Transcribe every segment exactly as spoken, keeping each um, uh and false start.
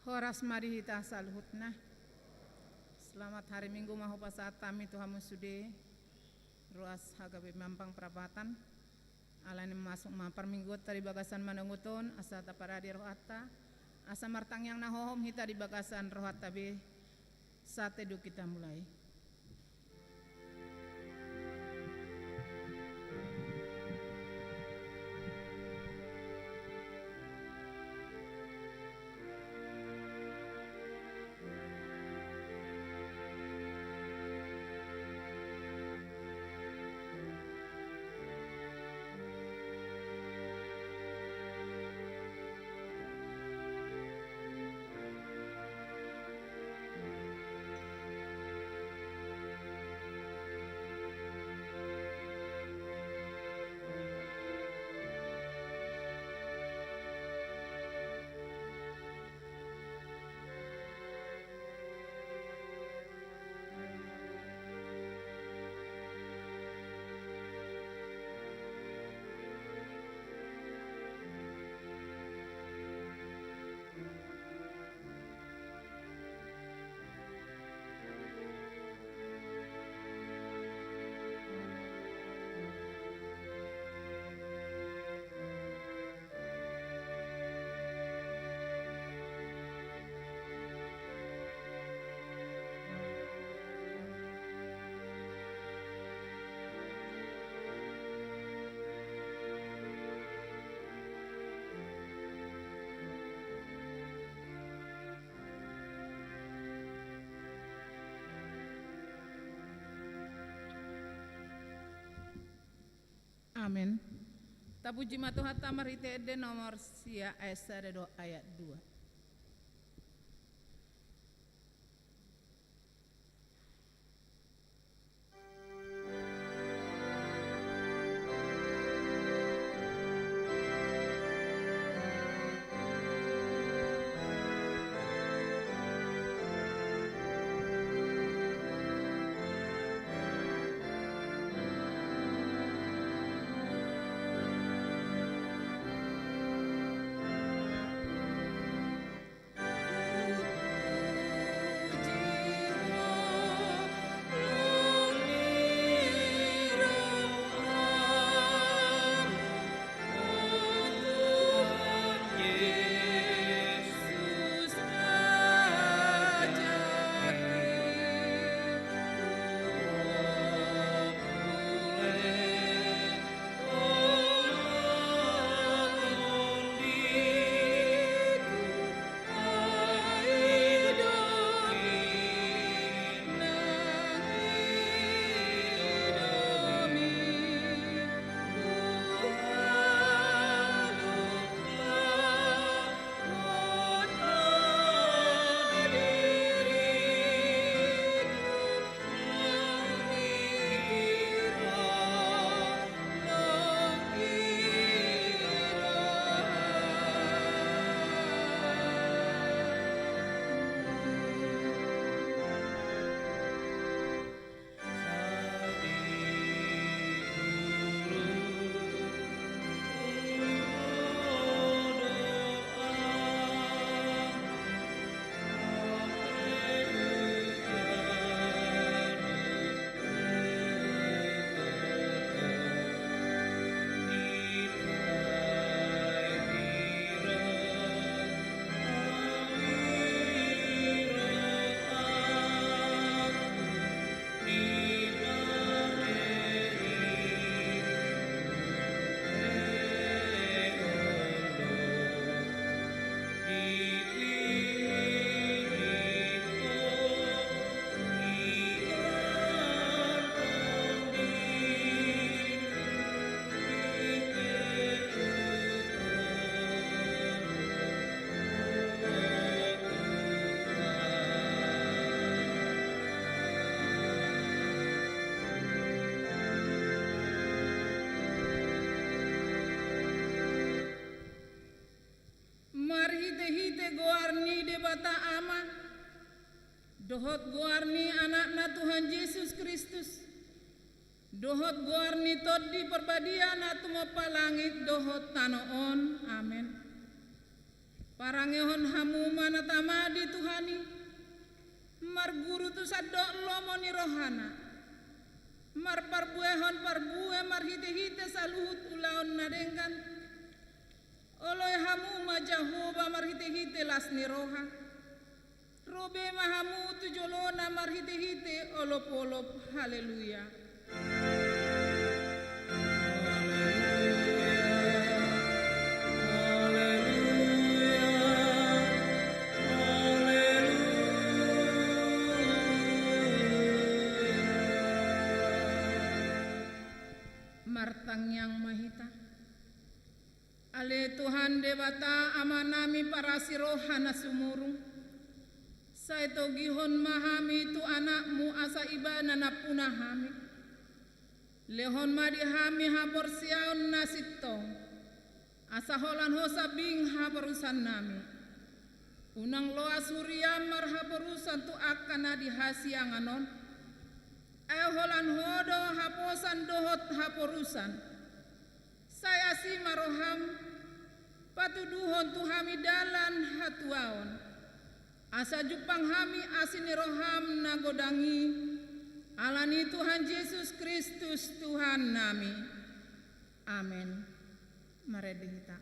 Horas ma di hita saluhutna. Selamat hari Minggu ma hupasahat hami tu hamu sude, ruas H K B Mampang Prapatan. Alani masuk ma parmingguonta di bagasan manogot on, asa taparade rohanta, asa martangiang na hohom hita di bagasan rohanta be. Sahat tu hita mulai. Amen. Tapuji ma Tuhanta marhite ende nomor sia ayat sada dohot ayat dua. Marhitehite goar ni Debata Ama, dohot goar ni Anakna Tuhan Jesus Kristus, dohot goar ni Tondi Parbadia na tumompa langit dohot tano on. Amen. Parangehon hamu ma na tama di Tuhan i, marguru tu sandok lomo ni rohana, marparbuehon parbue marhitehite saluhut ulaon na denggan. Oloi hamu ma Jahowa marhitehite las ni roha. Ro be ma hamu tu jolona marhitehite olopolop. Haleluya. Martangiang ma hita. Ale Tuhan Debata, Amanami parasi roha na sumurung, sai togihon ma hami tu Anakmu asa Ibana nampuna hami. Lehon ma di hami haporseaon na sintong, asa holan Ho sambing haporusannami. Unang loas huriaM marhaporusan tu angka na di hasiangan on, ai holan Ho do haposan dohot haporusan. Sai asi ma rohaM, patuduhon tu hami dalan hatuaon, asa jumpang hami asi ni rohaM na godang i, ala ni Tuhan Jesus Kristus Tuhannami. Amen. Marende hita.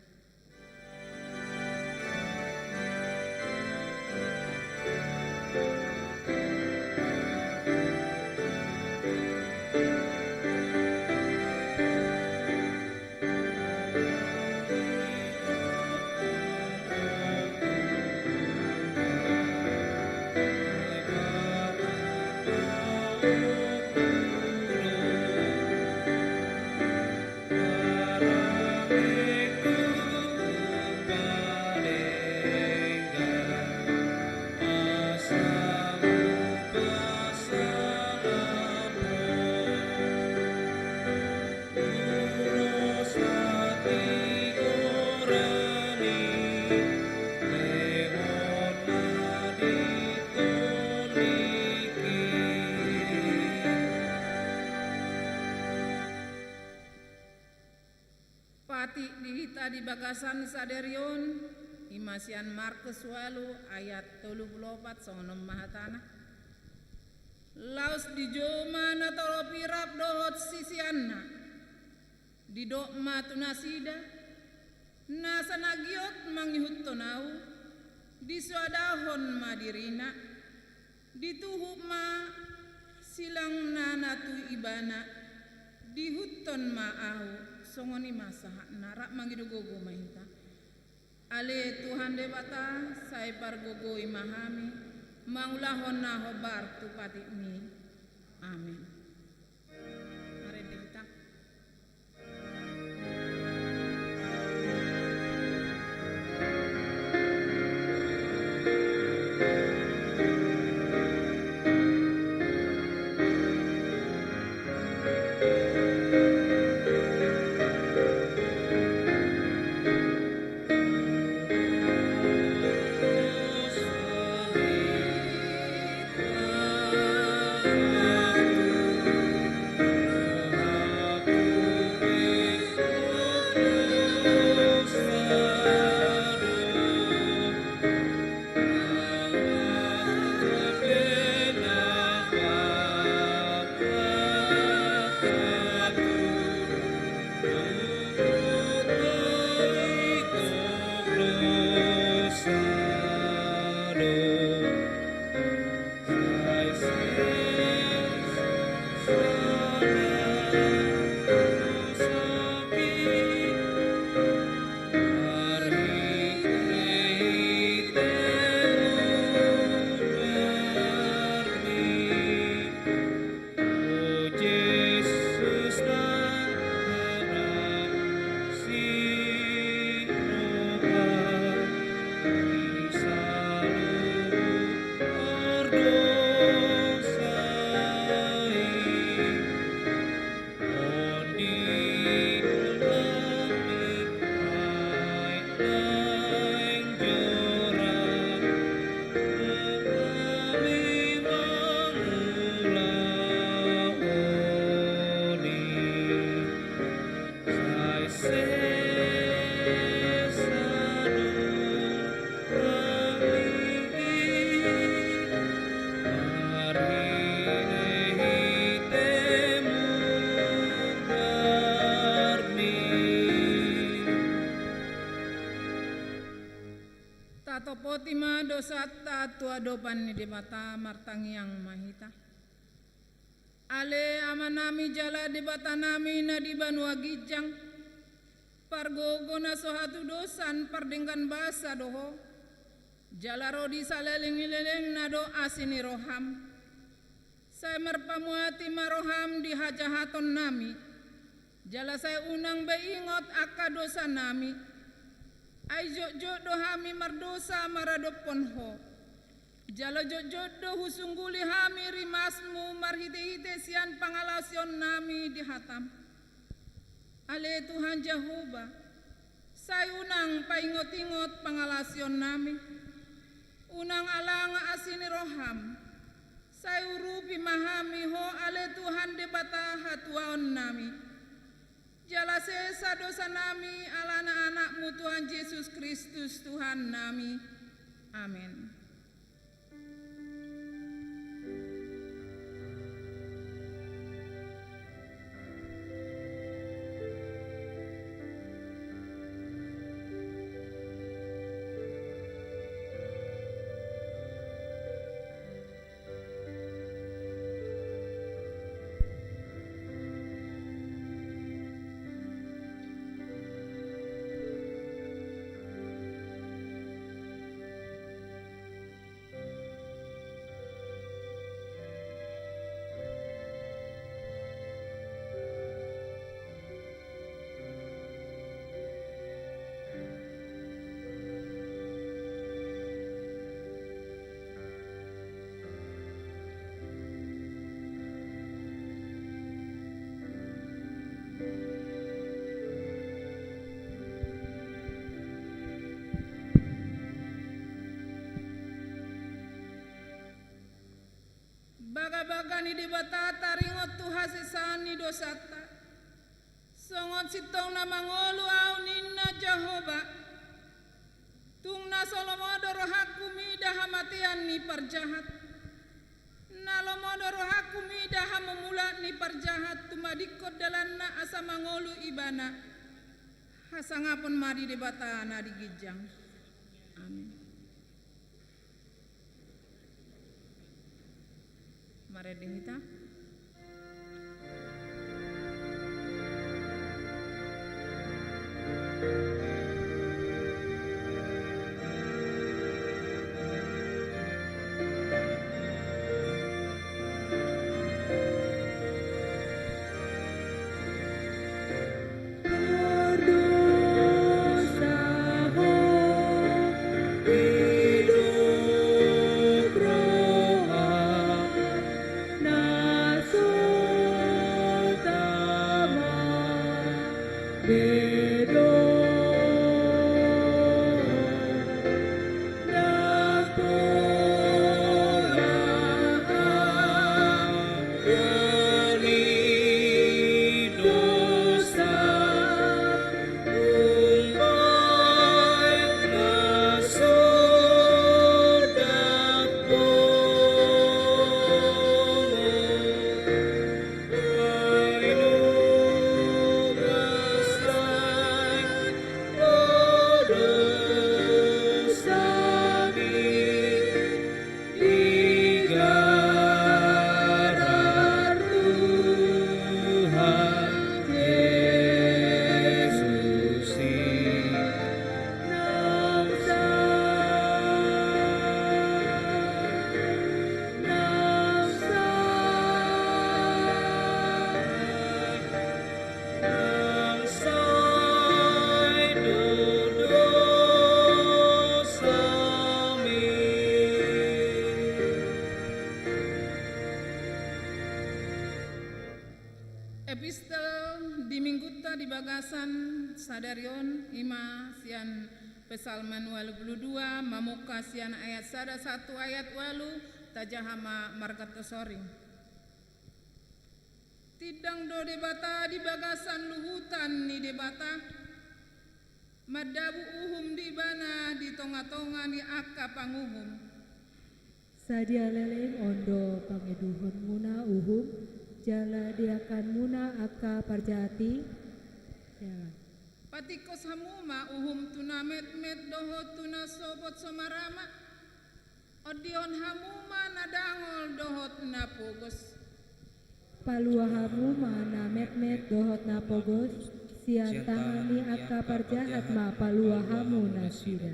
Patik di hita di bagasan sadari on, i ma sian Markus ualu ayat tolu pulu opat, songon on ma hatana. Laos dijou ma natorop i rap dohot siseanna. Didok ma tu nasida, nasa na giot mangihuthon Ahu, disoadahon ma dirina, dituhuk ma silangna na tu ibana, diihuthon ma Ahu. Songon i ma sahatna, rap mangido gogo ma hita. Ale Tuhan Debata, sai pargogoi ma hami mangulahon na hombar tu patikMi. Amen. Marende hita. Tima dosanta tu adopan ni Debata, martangiang ma hita. Ale Amanami jala Debatanami na di banua ginjang, pargogo na so hatudosan pardenggan basa do Ho, jala ro di saleleng ni lelengna do asi ni roham. Sai marpamuati ma roham di hajahatonnami, jala sai unang be ingot angka dosanami. Ai jotjot do hami mardosa maradophon Ho, jala jotjot do husungguli hami rimasmu marhitehite sian pangalaosionnami di hatam. Ale Tuhan Jahowa, sai unang paingotingot pangalaosionnami. Unang alanga asi ni roham. Sai urupi ma hami Ho ale Tuhan Debata hatuaonnami. Jala sesa dosanami alana Anakmu Tuhan Jesus Kristus Tuhannami. Amen. Bagabaga ni Debata taringot tu hasesaan ni dosanta. Songon sintongna mangolu ahu ninna Jahowa. Tung na so lomo do rohangku mida hamatean ni parjahat. Na lomo do rohangku mida hamumulak ni parjahat tumadingkon dalanna asa mangolu ibana. Hasangapon ma di Debata na di ginjang. Amin. Marende hita. Epistel di minggunta di bagasan sadari on ima sian Psalmen ualu pulu dua, mamungka sian ayat sada sahat tu ayat ualu. Tajaha ma margantos ari. Tindang do Debata di bagasan luhutan ni Debata, mandabu uhum di Ibana di tongatonga ni angka panguhum. Sadia leleng on do pangidoanmuna uhum, jala diangkanmuna angka parjahat i? Jala. Patingkos hamu ma uhum tu na metmet dohot tu na sogot so marama. Ondihon hamu ma na dangol dohot na pogos. Palua hamu ma na metmet dohot na pogos, sian tangan ni angka parjahat ma palua hamu nasida.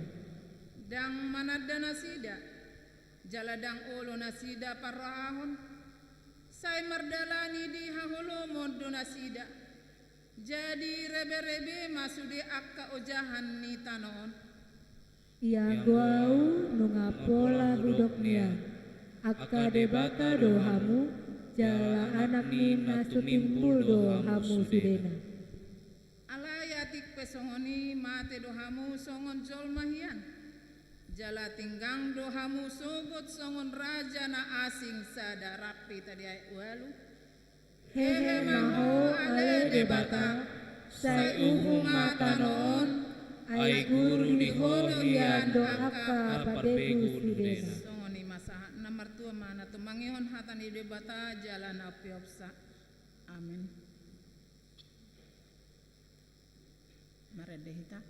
Ndang mananda nasida, jala ndang olo nasida parrohahon. Sai mardalani di haholomon do nasida. Jadi reberebe ma sude angka ojahan ni tano on. Ianggo ahu nunga pola hudok nian, angka debata do hamu, jala anak ni na so timbul do hamu sudena. Alai atik pe songon i mate do hamu songon jolma hian, jala tinggang do hamu sogot songon raja na asing. Sada rap hita di ayat ualu. Hehe ma ho ale Debata, sai uhum ma tano on, ai guru ni ho do hian do angka parbegu sudena. Songon i ma sahat. Na martua ma na tumangihon hata ni Debata jala na umpeopsa. Amin. Marende hita.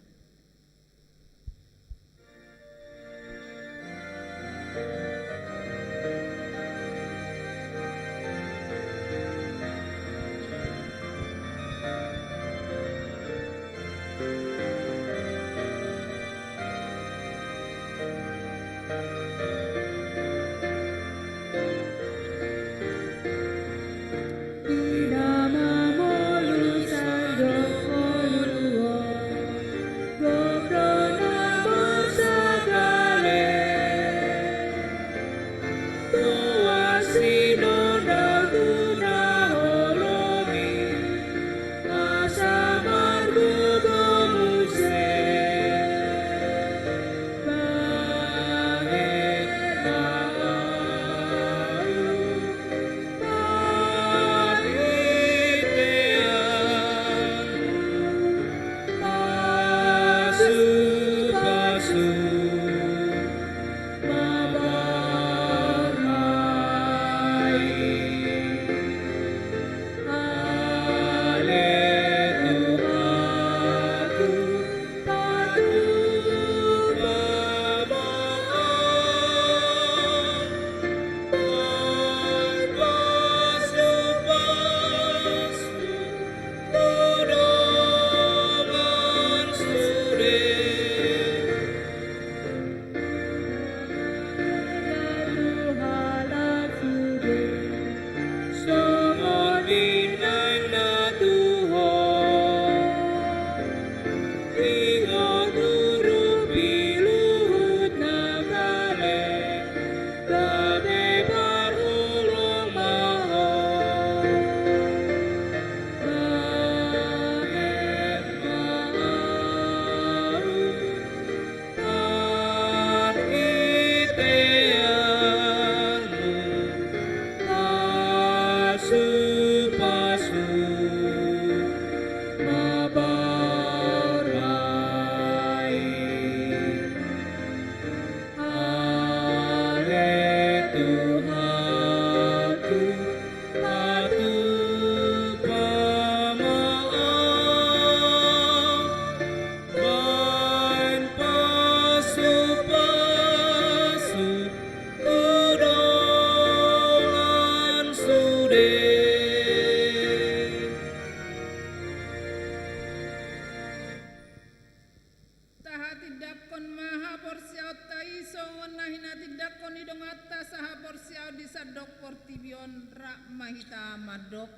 Tahatindangkon ma haporseaonta i songon na hinatindangkon ni donganta sahaporseaon di sandok portibi on. Rap ma hita mandok.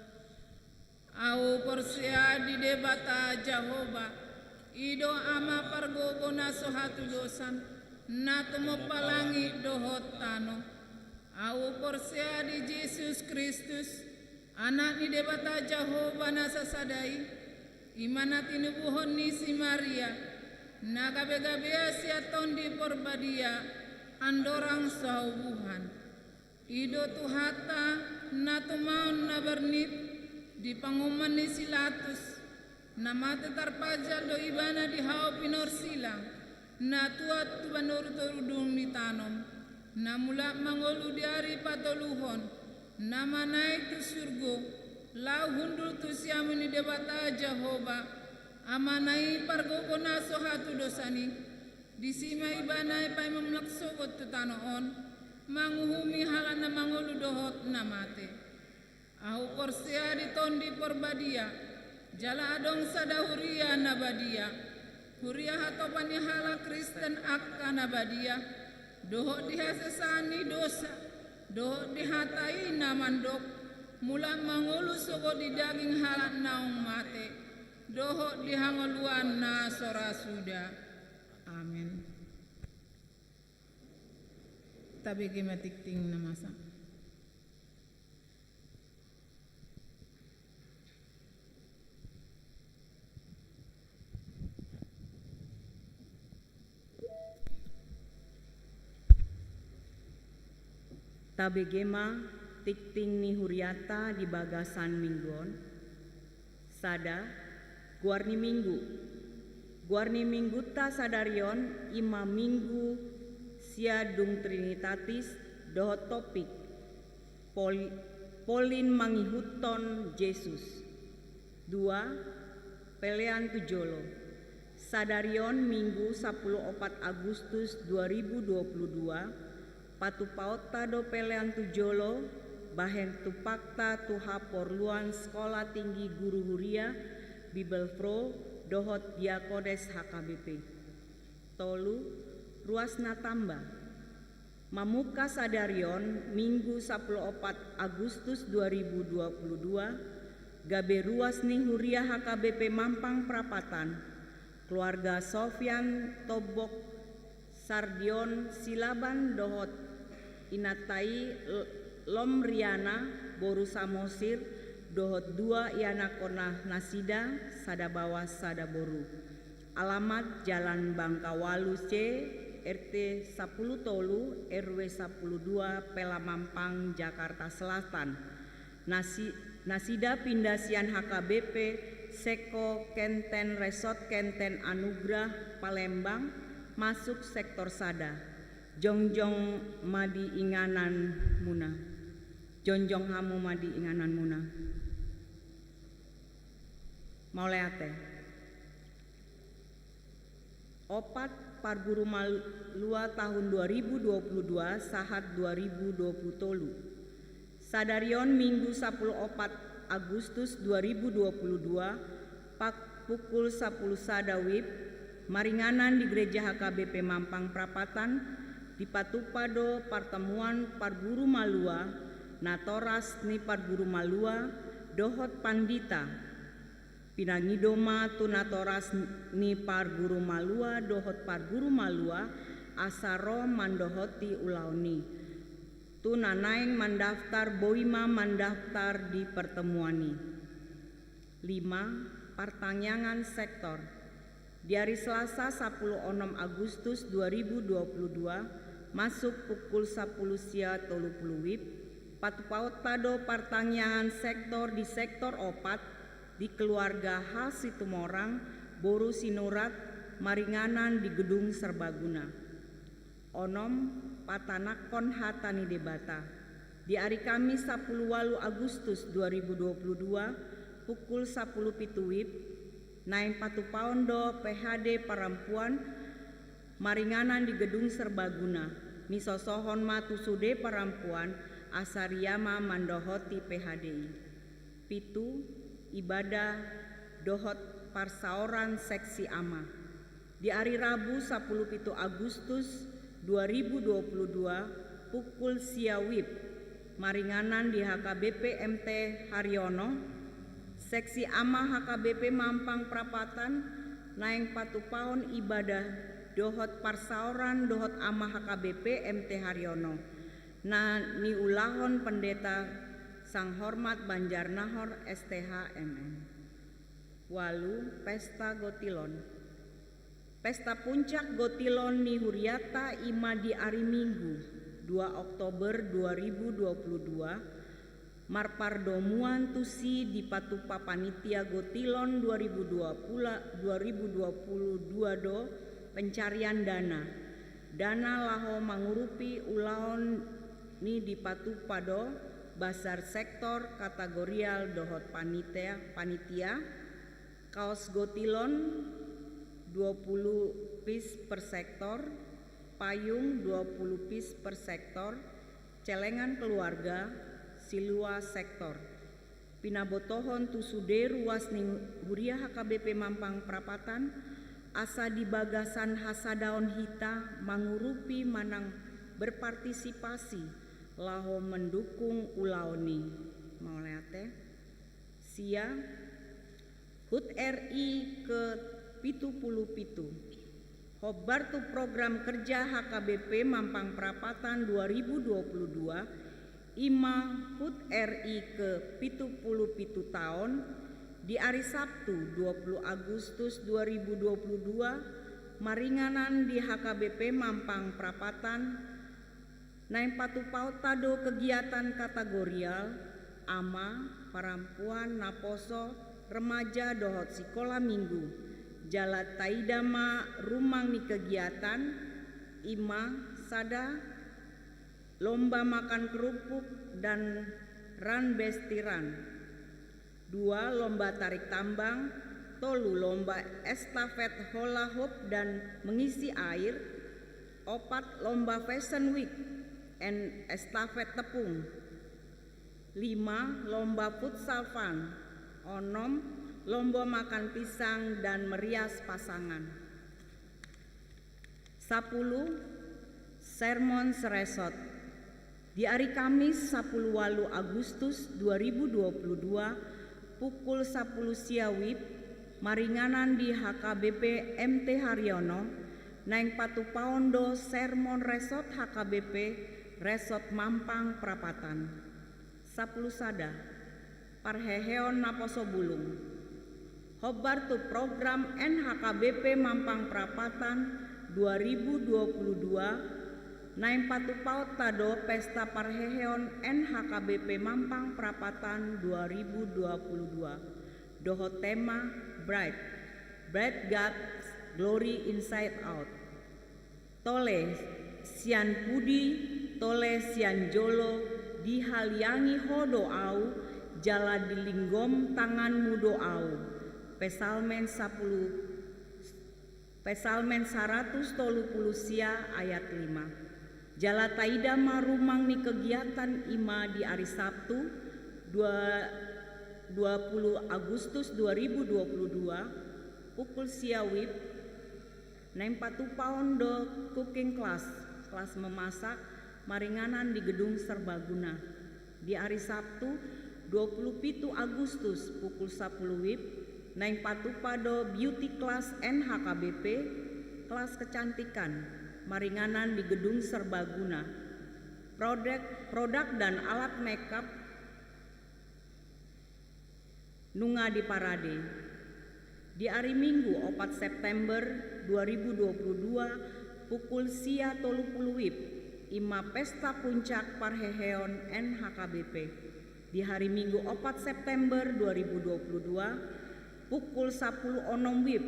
Ahu porsea di Debata Jahowa, i do Ama pargogo na so hatudosan, na tumompa langit dohot tano. Ahu porsea di Jesus Kristus, Anak ni Debata Jahowa na sasada i, i ma na tinubuhon ni si Maria, na gabegabea sian Tondi Porbadia, andorang so haubuhan. I do Tuhanta, na tumaon na bernit, di panguhuman ni si Latus, na mate tarpajal do Ibana di hau pinorsilang, na tuat tu banorutoru dung ni tanom, na mulak mangolu di ari patoluhon, na manaek tu surgo, laho hundul tu siamun ni Debata Jahowa, Amana i pargogo na so hatudosan i, disi ma ibana i paima mulak sogot tu tano on, manguhumi halak na mangolu dohot na mate. Ahu porsea di Tondi Porbadia, jala adong sada huria na badia, huria hatopan ni halak Kristen angka na badia, dohot di hasesaan ni dosa, dohot di hata i na mandok, mulak mangolu sogot di daging halak naung mate, dohot di hangoluan na so ra suda. Amen. Tabege ma tingting na masa. Tabege ma tingting ni huriata di bagasan minggu on. Sada, goar ni minggu. Goar ni minggunta sadari on i ma minggu sia dung Trinitatis dohot topik Pol-, Polin mangihuthon Jesus. Dua, pelean tu jolo. Sadari on minggu sapuluh opat Agustus dua ribu dua puluh dua, patupaonta do pelean tu jolo, bahen tupakta tu haporluan Sekolah Tinggi Guru Huria, Bible Pro, dohot Diakones H K B P. Tolu, ruas na tamba. Mamungka sadari on, minggu sapuluh opat Agustus dua ribu dua puluh dua, gabe ruas ni huria H K B P Mampang Prapatan, keluarga Sofian Tombok Sardion Silaban dohot inanta i L-, Lomriana boru Samosir dohot dua ianakhonna nasida, sada baoa sada boru. Alamat Jalan Bangka Walu C, R T sapuluh tolu, R W sapuluh dua, Pela Mampang, Jakarta Selatan. Nasi-, nasida pinda sian H K B P Seko Kenten Resort Kenten Anugrah Palembang, masuk sektor sada. Jongjong ma di ingananmuna. Jongjong hamu ma di ingananmuna. Mauliate. Opat, Parguru Malua tahun dua ribu dua puluh dua sahat dua ribu dua puluh tolu. Sadari on minggu sapuluh opat Agustus dua ribu dua puluh dua, pak-, pukul sapuluh sada wib, maringanan di Gereja H K B P Mampang Prapatan, dipatupa do partemuan Parguru Malua, natoras ni Parguru Malua, dohot pandita. Pinangido ma tu natoras ni Parguru Malua dohot Parguru Malua asa ro mandohoti ulaon i. Tu na naeng mandaftar boi ma mandaftar di pertemuan i. Lima, partangiangan sektor. Di ari Selasa sapuluh onom Agustus dua ribu dua puluh dua, masuk pukul sapuluh sia tolu puluh wib, patupaonta do partangiangan sektor di sektor opat, di keluarga H Situmorang, boru Sinurat, maringanan di Gedung Serbaguna. Onom, patanakhon hata ni Debata. Di ari Kamis sapuluh walu Agustus dua ribu dua puluh dua, pukul sapuluh pitu wib, naeng patupaon do P H D parampuan maringanan di Gedung Serbaguna, nisosohon ma tu sude parampuan, asa ria ma mandohoti P H D i. Pitu, ibadah dohot parsaoran seksi ama. Di ari Rabu sapuluh pitu Agustus dua ribu dua puluh dua, pukul sia wib, maringanan di H K B P M T Haryono, seksi ama H K B P Mampang Prapatan, naeng patupaon ibadah dohot parsaoran dohot ama H K B P M T Haryono, na niulahon Pendeta Sanghormat Banjarnahor, S T H, M M. Walu, pesta gotilon. Pesta puncak gotilon ni huriata i ma di ari Minggu, dua Oktober dua ribu dua puluh dua, marpardomuan tusi dipatupa panitia gotilon dua ribu dua puluh, dua ribu dua puluh dua do pencarian dana. Dana laho mangurupi ulaon ni dipatupa do, basar sektor, kategorial dohot panitia, panitia. Kaos gotilon dua puluh piece per sektor, payung dua puluh piece per sektor, celengan keluarga silua sektor. Pinabotohon tu sude ruas ni huria H K B P Mampang Prapatan, asa di bagasan hasadaon hita mangurupi manang berpartisipasi laho mendukung ulaon i. Mauliate. Sia, HUT R I ke pitu puluh pitu. Hombar tu program kerja H K B P Mampang Prapatan dua ribu dua puluh dua, i ma HUT R I ke pitu puluh pitu taon, di ari Sabtu dua puluh Agustus dua ribu dua puluh dua, maringanan di H K B P Mampang Prapatan, naeng patupaonta do kegiatan kategorial, ama, parampuan, naposo, remaja dohot sikola minggu. Jala taida ma rumang ni kegiatan, i ma sada, lomba makan kerupuk dan run besti run. Dua, lomba tarik tambang. Tolu, lomba estafet hula hoop dan mengisi air. Opat, lomba fashion week and estafet tepung. Lima, lomba futsal fun. Onom, lomba makan pisang dan merias pasangan. Sapuluh, sermon seresot. Di ari Kamis sapuluh ualu Agustus dua ribu dua puluh dua, pukul sapuluh sia wib, maringanan di H K B P M T Haryono, naeng patupaon do sermon resot H K B P Resot Mampang Prapatan. Sapuluh sada, parheheon naposo bulung. Hombar tu program N H K B P Mampang Prapatan dua ribu dua puluh dua, naeng patupaonta do pesta parheheon N H K B P Mampang Prapatan dua ribu dua puluh dua, dohot tema Bright, Bright God's Glory Inside Out. Tole sian pudi, tole sian jolo, dihaliangi Ho do ahu, jala dilinggom tanganMu do ahu. Psalmen sapuluh, Psalmen saratus tolu puluh sia ayat lima. Jala taida ma rumang ni kegiatan, i ma di ari Sabtu, dua, dua puluh Agustus dua ribu dua puluh dua, pukul sia wib, naeng patupaon do cooking class, kelas memasak, maringanan di Gedung Serbaguna. Di ari Sabtu, dua puluh pitu Agustus, pukul sapuluh wib, naeng patupa do beauty class N H K B P, kelas kecantikan, maringanan di Gedung Serbaguna. Produk, produk dan alat makeup nunga diparade. Di ari Minggu opat September dua ribu dua puluh dua, pukul sia tolu puluh wib, i ma pesta puncak parheheon N H K B P. Di hari Minggu opat September dua ribu dua puluh dua, pukul sapuluh onom wib,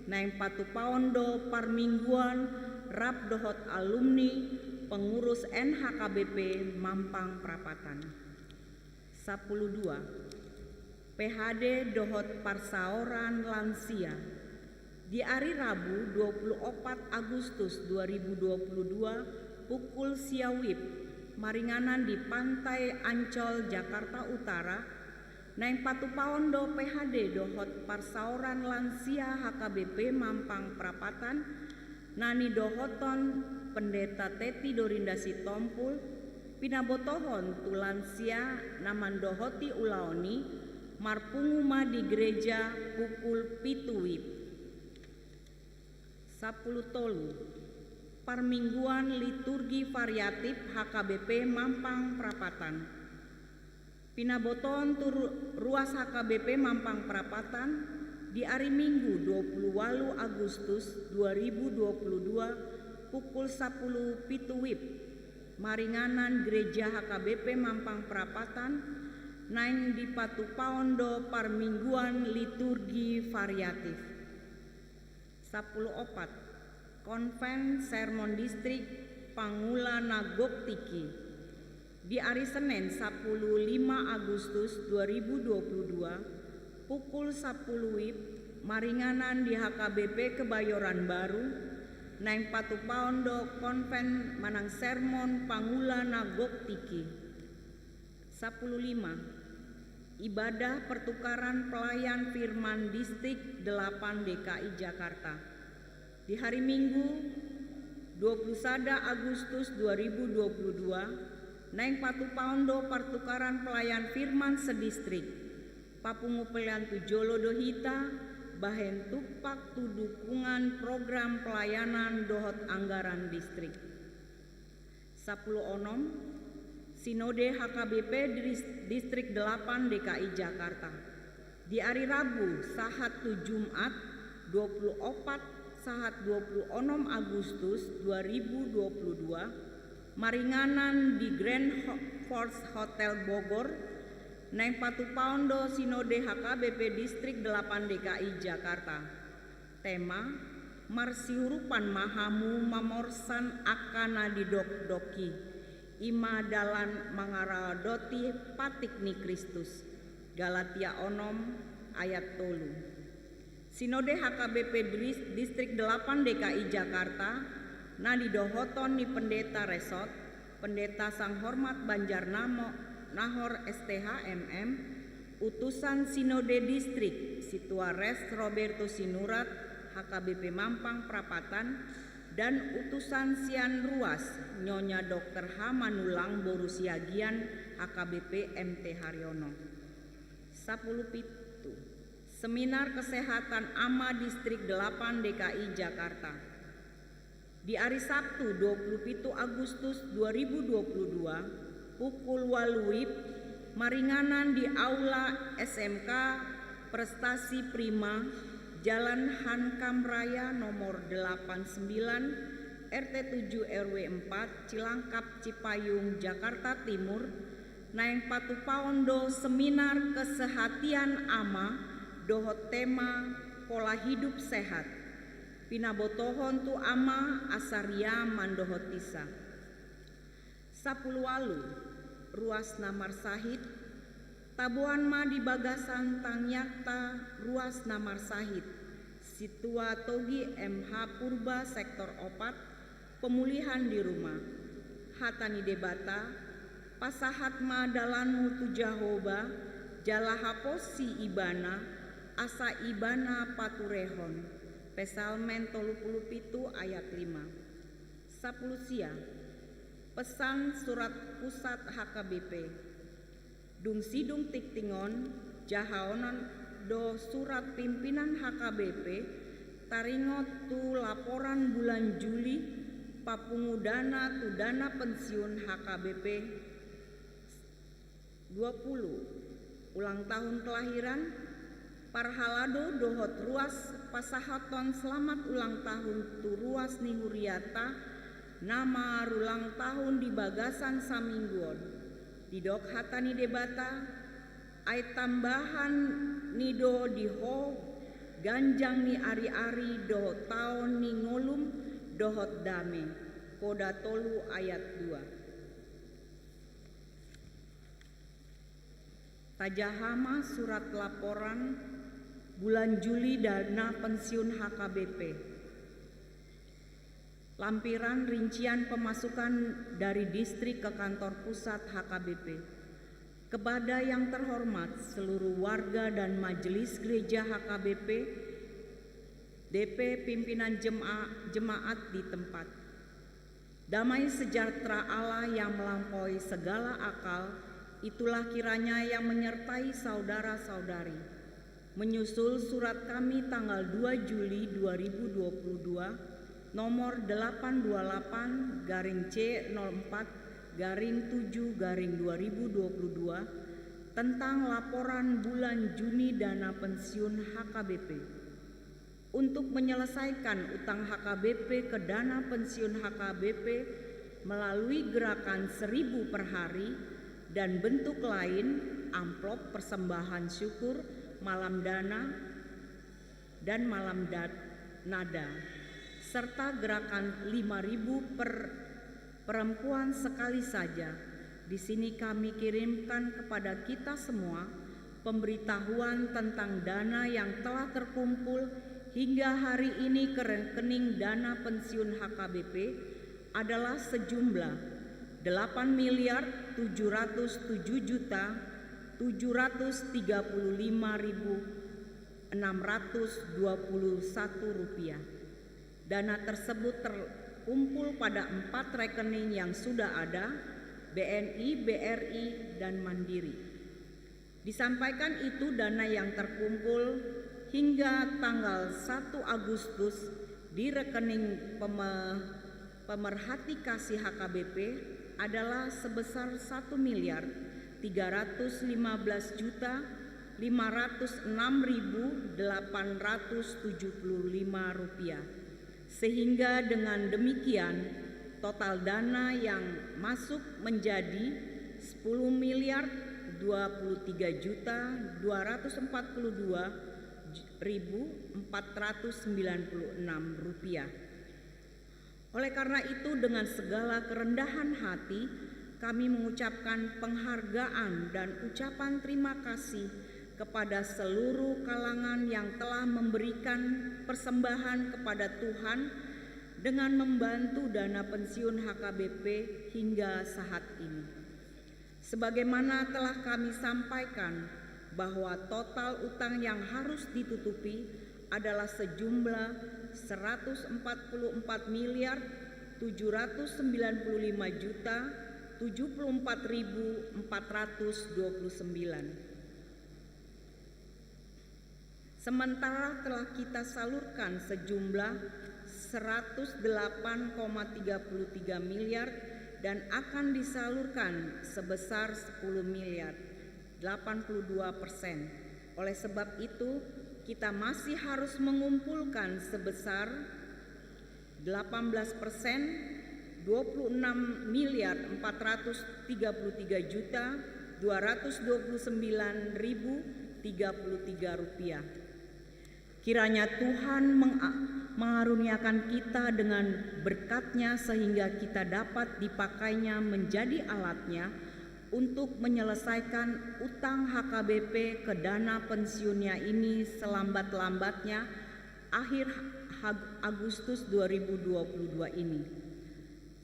naeng patupaon do parmingguan rap dohot alumni pengurus N H K B P Mampang Prapatan. Sapuluh dua, P H D dohot parsaoran lansia. Di ari Rabu dua puluh opat Agustus dua ribu dua puluh dua, pukul sia wib, maringanan di Pantai Ancol, Jakarta Utara, naeng patupaon do P H D dohot parsaoran lansia H K B P Mampang Prapatan, na nidohothon Pendeta Teti Dorinda Sitompul, pinabotohon tu lansia na mandohoti ulaon i, marpungu ma di gereja pukul pitu wib. Sapuluh tolu, parmingguan liturgi variatif H K B P Mampang Prapatan. Pinabotohon tu ru-, ruas H K B P Mampang Prapatan di ari Minggu dua puluh ualu Agustus dua ribu dua puluh dua, pukul sapuluh pitu wib, maringanan Gereja H K B P Mampang Prapatan, naeng dipatupaon do parmingguan liturgi variatif. Sapuluh opat, Konven Sermon Distrik Pangula na gok tingki. Di ari Senen sapuluh lima Agustus dua ribu dua puluh dua, Pukul sampulu WIB, maringanan di H K B P Kebayoran Baru, naeng patupaon do konven manang sermon pangula na gok tingki. Sampulu lima, ibadah pertukaran pelayan firman Distrik delapan D K I Jakarta. Di hari Minggu, dua puluh sada Agustus dua ribu dua puluh dua, naeng patupaon do pertukaran pelayan firman sedistrik. Papungu pelean tu jolo do hita, bahen tumpak tu dukungan program pelayanan dohot anggaran distrik. Sampulu onom, Sinode H K B P Dris-, Distrik delapan D K I Jakarta. Di ari Rabu, sahat tu Jumat, dua puluh opat sahat dua puluh onom Agustus dua ribu dua puluh dua, maringanan di Grand Ho-, Force Hotel Bogor, naeng patupaon do Sinode H K B P Distrik delapan D K I Jakarta. Tema, marsiurupan ma hamu mamorsan angka na didokdokki, i ma dalan mangaradoti patik ni Kristus. Galatia onom ayat tolu. Sinode H K B P Dris-, Distrik delapan D K I Jakarta, na didohoton ni Pendeta Resort, Pendeta Sanghormat Banjarnamo Nahor S T H M M, Utusan Sinode Distrik, Situan Res Roberto Sinurat, H K B P Mampang Prapatan, dan Utusan sian Ruas, Nyonya Dokter H Manulang boru Siagian, H K B P M T Haryono. Sampulu pitu, Seminar Kesehatan Ama Distrik delapan D K I Jakarta. Di ari Sabtu, dua puluh pitu Agustus dua ribu dua puluh dua, pukul walu WIB, maringanan di Aula S M K Prestasi Prima, Jalan Hankam Raya nomor delapan sembilan, R T tujuh R W empat, Cilangkap, Cipayung, Jakarta Timur, naeng patupaon do seminar kesehatian ama dohot tema pola hidup sehat. Pinabotohon tu ama asa riam mandohotisa. Sampulu walu, ruas na marsahit, taboan ma di bagasan tangiangta ruas na marsahit, Situa Togi M H Purba sektor opat, pemulihan di rumah. Hata ni Debata, pasahat ma dalanmu tu Jahowa, jala haposi Ibana, asa Ibana paturehon. Psalmen tolu puluh pitu ayat lima. Sampulu sia, pesan surat pusat H K B P. Dung sidung tingting on, jahaonon do surat pimpinan H K B P, taringot tu laporan bulan Juli, papungu dana tu dana pensiun H K B P. Dua puluh, ulang tahun kelahiran, parhalado dohot ruas pasahaton selamat ulang tahun tu ruas ni huriata, na marulang tahun di bagasan saminggu on. Didok hata ni Debata, ai tambahan ni do di ho ganjang ni ari-ari dohot taon ni ngolum dohot dame. Poda tolu ayat dua. Tajaha ma surat laporan bulan Juli dana pensiun H K B P. Lampiran rincian pemasukan dari distrik ke kantor pusat H K B P. Kepada yang terhormat seluruh warga dan majelis gereja H K B P, D P pimpinan jema-, jemaat di tempat. Damai sejahtera Allah yang melampaui segala akal, itulah kiranya yang menyertai saudara-saudari. Menyusul surat kami tanggal dua Juli dua ribu dua puluh dua, nomor delapan dua lapan garing C nol empat garing tujuh garing dua ribu dua puluh dua, tentang laporan bulan Juni dana pensiun H K B P. Untuk menyelesaikan utang H K B P ke dana pensiun H K B P melalui gerakan seribu per hari dan bentuk lain, amplop persembahan syukur, malam dana, dan malam da-, nada, serta gerakan lima ribu per perempuan sekali saja. Di sini kami kirimkan kepada kita semua Pemberitahuan tentang dana yang telah terkumpul hingga hari ini ke rekening dana pensiun H K B P adalah sejumlah delapan miliar tujuh ratus tujuh juta tujuh ratus tiga puluh lima ribu enam ratus dua puluh satu rupiah. Dana tersebut terkumpul pada empat rekening yang sudah ada, B N I, B R I, dan Mandiri. Disampaikan itu, dana yang terkumpul hingga tanggal satu Agustus di rekening peme-, pemerhati kasih H K B P adalah sebesar satu miliar tiga ratus lima belas juta lima ratus enam ribu delapan ratus tujuh puluh lima rupiah. Sehingga dengan demikian, total dana yang masuk menjadi sepuluh miliar dua puluh tiga juta dua ratus empat puluh dua ribu empat ratus sembilan puluh enam rupiah. Oleh karena itu, dengan segala kerendahan hati, kami mengucapkan penghargaan dan ucapan terima kasih kepada seluruh kalangan yang telah memberikan persembahan kepada Tuhan dengan membantu dana pensiun H K B P hingga saat ini. Sebagaimana telah kami sampaikan, bahwa total utang yang harus ditutupi adalah sejumlah seratus empat puluh empat miliar tujuh ratus sembilan puluh lima juta tujuh puluh empat ribu empat ratus dua puluh sembilan. Sementara telah kita salurkan sejumlah seratus delapan koma tiga puluh tiga miliar dan akan disalurkan sebesar sepuluh miliar, delapan puluh dua persen. Oleh sebab itu, kita masih harus mengumpulkan sebesar delapan belas persen, dua puluh enam miliar empat ratus tiga puluh tiga juta dua ratus dua puluh sembilan ribu tiga puluh tiga rupiah. Kiranya Tuhan menga-, mengaruniakan kita dengan berkat-Nya sehingga kita dapat dipakainya menjadi alat-Nya untuk menyelesaikan utang H K B P ke dana pensiunnya ini selambat-lambatnya akhir Ag-, Agustus dua ribu dua puluh dua ini.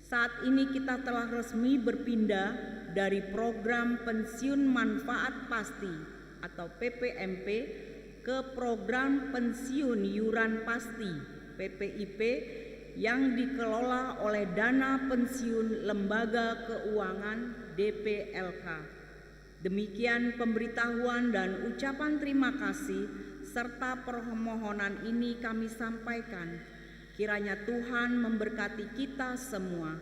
Saat ini kita telah resmi berpindah dari program pensiun manfaat pasti atau P P M P ke program pensiun iuran pasti, P P I P, yang dikelola oleh Dana Pensiun Lembaga Keuangan, D P L K. Demikian pemberitahuan dan ucapan terima kasih serta permohonan ini kami sampaikan. Kiranya Tuhan memberkati kita semua.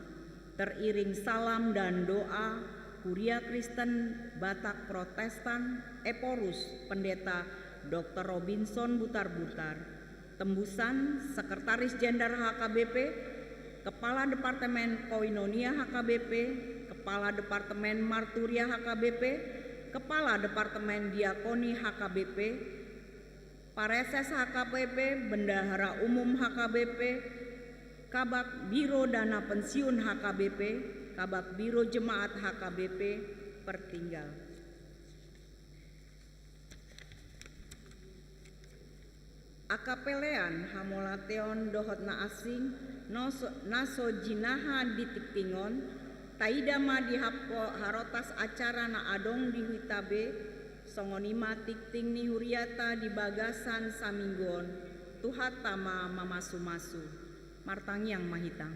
Teriring salam dan doa, Kuria Kristen Batak Protestan, Ephorus, Pendeta Doktor Robinson Butarbutar. Tembusan, Sekretaris Jenderal H K B P, Kepala Departemen Koinonia H K B P, Kepala Departemen Marturia H K B P, Kepala Departemen Diakoni H K B P, Praeses H K B P, Bendahara Umum H K B P, Kabak Biro Dana Pensiun H K B P, Kabak Biro Jemaat H K B P, pertinggal. Angka pelean hamauliateon dohot na asing, na so, na so jinaha di tingting on, taida ma di hapo harotas acara na adong di hita be, songon i ma tingting ni huriata di bagasan saminggu on, Tuhanta ma mamasumasu. Martangiang ma hita.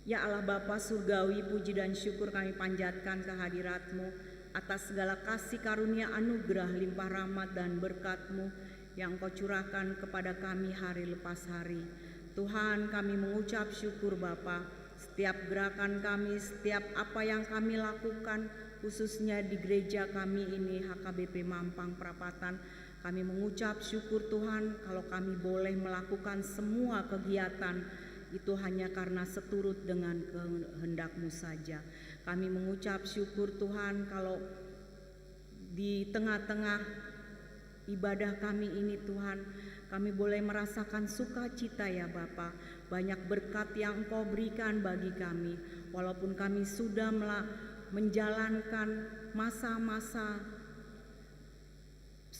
Ya Allah Bapa Surgawi, puji dan syukur kami panjatkan ke hadirat-Mu atas segala kasih karunia, anugerah, limpah rahmat dan berkat-Mu yang Engkau curahkan kepada kami hari lepas hari. Tuhan, kami mengucap syukur Bapa, setiap gerakan kami, setiap apa yang kami lakukan, khususnya di gereja kami ini, H K B P Mampang Prapatan, kami mengucap syukur Tuhan, kalau kami boleh melakukan semua kegiatan itu hanya karena seturut dengan kehendak-Mu saja. Kami mengucap syukur Tuhan, kalau di tengah-tengah ibadah kami ini Tuhan, kami boleh merasakan sukacita ya Bapa. Banyak berkat yang Engkau berikan bagi kami, walaupun kami sudah mela-, menjalankan masa-masa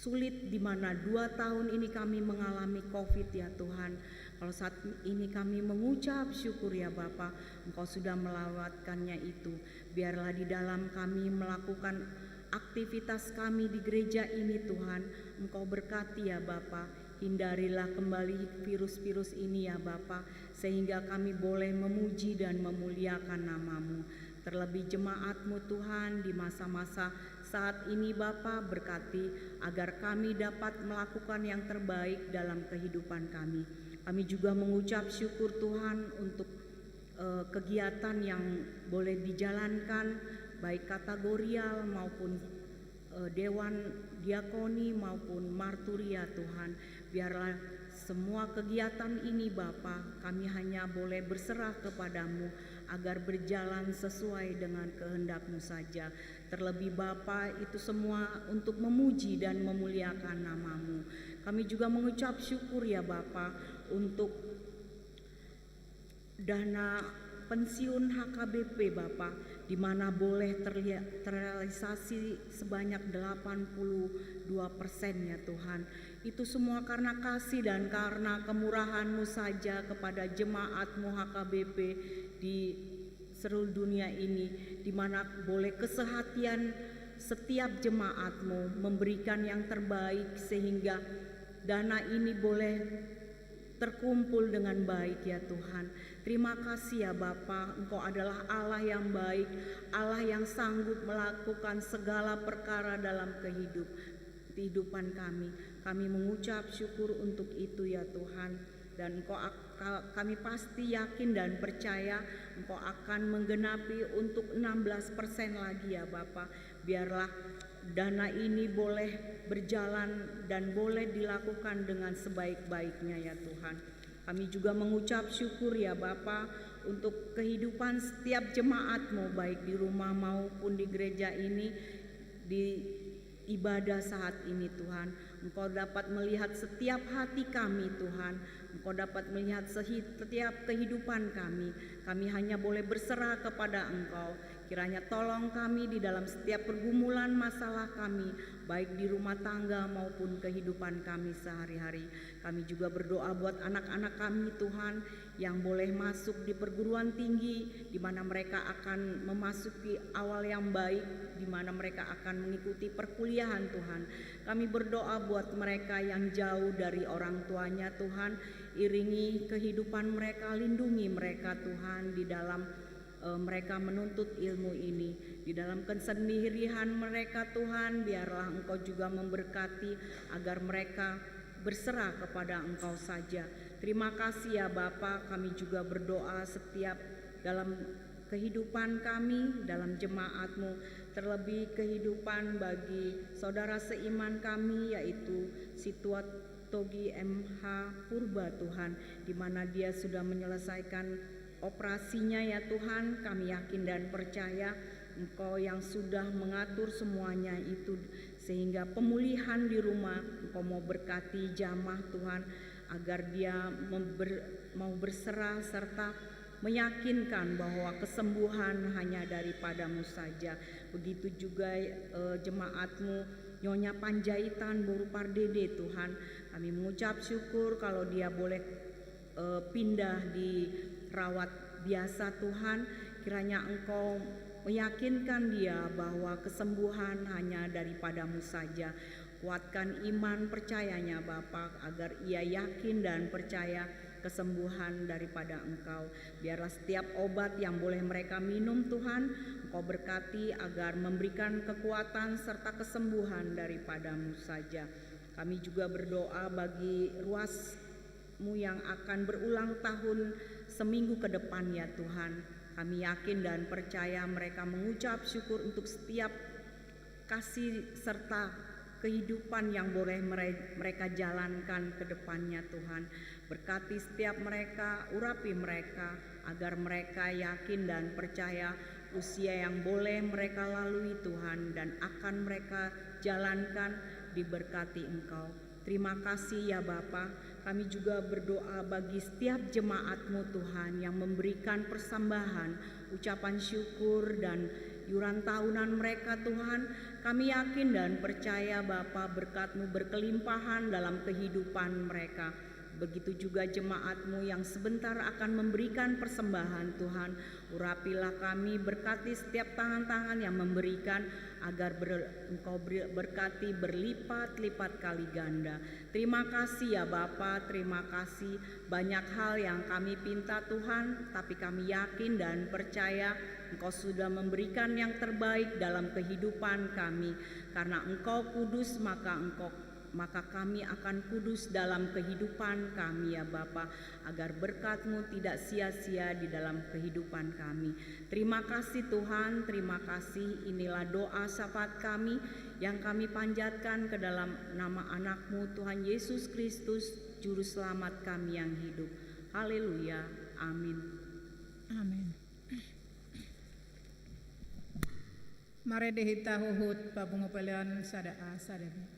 sulit di mana dua tahun ini kami mengalami covid ya Tuhan. Kalau saat ini kami mengucap syukur ya Bapa, Engkau sudah melewatkannya itu. Biarlah di dalam kami melakukan aktivitas kami di gereja ini Tuhan, Engkau berkati ya Bapa. Hindarilah kembali virus-virus ini ya Bapa, sehingga kami boleh memuji dan memuliakan nama-Mu. Terlebih jemaat-Mu Tuhan di masa-masa saat ini Bapa, berkati agar kami dapat melakukan yang terbaik dalam kehidupan kami. Kami juga mengucap syukur Tuhan untuk eh, kegiatan yang boleh dijalankan, baik kategorial maupun eh, dewan diakoni maupun marturia Tuhan. Biarlah semua kegiatan ini Bapa, kami hanya boleh berserah kepada-Mu agar berjalan sesuai dengan kehendak-Mu saja. Terlebih Bapa, itu semua untuk memuji dan memuliakan nama-Mu. Kami juga mengucap syukur ya Bapa untuk dana pensiun H K B P Bapa, di mana boleh terlia- terrealisasi sebanyak delapan puluh dua persen ya Tuhan. Itu semua karena kasih dan karena kemurahan-Mu saja kepada jemaat-Mu H K B P di seluruh dunia ini, di mana boleh kesehatan setiap jemaat-Mu memberikan yang terbaik sehingga dana ini boleh terkumpul dengan baik ya Tuhan. Terima kasih ya Bapa, Engkau adalah Allah yang baik, Allah yang sanggup melakukan segala perkara dalam kehidup, kehidupan kami. Kami mengucap syukur untuk itu ya Tuhan. Dan Engkau ak- ka- kami pasti yakin dan percaya Engkau akan menggenapi untuk enam belas persen lagi ya Bapa. Biarlah dana ini boleh berjalan dan boleh dilakukan dengan sebaik-baiknya ya Tuhan. Kami juga mengucap syukur ya Bapa untuk kehidupan setiap jemaat-Mu baik di rumah maupun di gereja ini, di ibadah saat ini Tuhan. Engkau dapat melihat setiap hati kami Tuhan. Engkau dapat melihat sehi- setiap kehidupan kami. Kami hanya boleh berserah kepada Engkau. Kiranya tolong kami di dalam setiap pergumulan masalah kami, baik di rumah tangga maupun kehidupan kami sehari-hari. Kami juga berdoa buat anak-anak kami Tuhan, yang boleh masuk di perguruan tinggi, di mana mereka akan memasuki awal yang baik, di mana mereka akan mengikuti perkuliahan Tuhan. Kami berdoa buat mereka yang jauh dari orang tuanya Tuhan, iringi kehidupan mereka, lindungi mereka Tuhan di dalam eh, mereka menuntut ilmu ini. Di dalam kesendirian mereka Tuhan, biarlah Engkau juga memberkati agar mereka berserah kepada Engkau saja. Terima kasih ya Bapa, kami juga berdoa setiap dalam kehidupan kami, dalam jemaat-Mu, terlebih kehidupan bagi saudara seiman kami, yaitu Situat Togi M H Purba Tuhan, di mana dia sudah menyelesaikan operasinya ya Tuhan, kami yakin dan percaya Engkau yang sudah mengatur semuanya itu, sehingga pemulihan di rumah Engkau mau berkati jamah Tuhan, agar dia member- mau berserah serta meyakinkan bahwa kesembuhan hanya daripada-Mu saja. Begitu juga eh, jemaat-Mu Nyonya Panjaitan boru Pardede Tuhan, kami mengucap syukur kalau dia boleh eh, pindah di rawat biasa Tuhan, kiranya Engkau meyakinkan dia bahwa kesembuhan hanya daripada-Mu saja. Kuatkan iman percayanya Bapa, agar ia yakin dan percaya kesembuhan daripada Engkau. Biarlah setiap obat yang boleh mereka minum Tuhan, Engkau berkati agar memberikan kekuatan serta kesembuhan daripada-Mu saja. Kami juga berdoa bagi ruas-Mu yang akan berulang tahun seminggu ke depan ya Tuhan. Kami yakin dan percaya mereka mengucap syukur untuk setiap kasih serta kehidupan yang boleh mere- mereka jalankan ke depannya Tuhan. Berkati setiap mereka, urapi mereka, agar mereka yakin dan percaya usia yang boleh mereka lalui Tuhan dan akan mereka jalankan diberkati Engkau. Terima kasih ya Bapa. Kami juga berdoa bagi setiap jemaat-Mu Tuhan yang memberikan persembahan, ucapan syukur dan iuran tahunan mereka Tuhan. Kami yakin dan percaya, Bapa, berkat-Mu berkelimpahan dalam kehidupan mereka. Begitu juga jemaat-Mu yang sebentar akan memberikan persembahan, Tuhan. Urapilah kami, berkati setiap tangan-tangan yang memberikan, agar ber-, Engkau ber-, berkati berlipat-lipat kali ganda. Terima kasih ya Bapa, terima kasih. Banyak hal yang kami pinta, Tuhan, tapi kami yakin dan percaya Engkau sudah memberikan yang terbaik dalam kehidupan kami. Karena Engkau kudus, maka Engkau, maka kami akan kudus dalam kehidupan kami, ya Bapa, agar berkat-Mu tidak sia-sia di dalam kehidupan kami. Terima kasih, Tuhan, terima kasih. Inilah doa syafaat kami yang kami panjatkan ke dalam nama Anak-Mu, Tuhan Yesus Kristus, Juru Selamat kami yang hidup. Haleluya. Amin. Amin. Marende hita huhut papungu pelean sada A, sada B.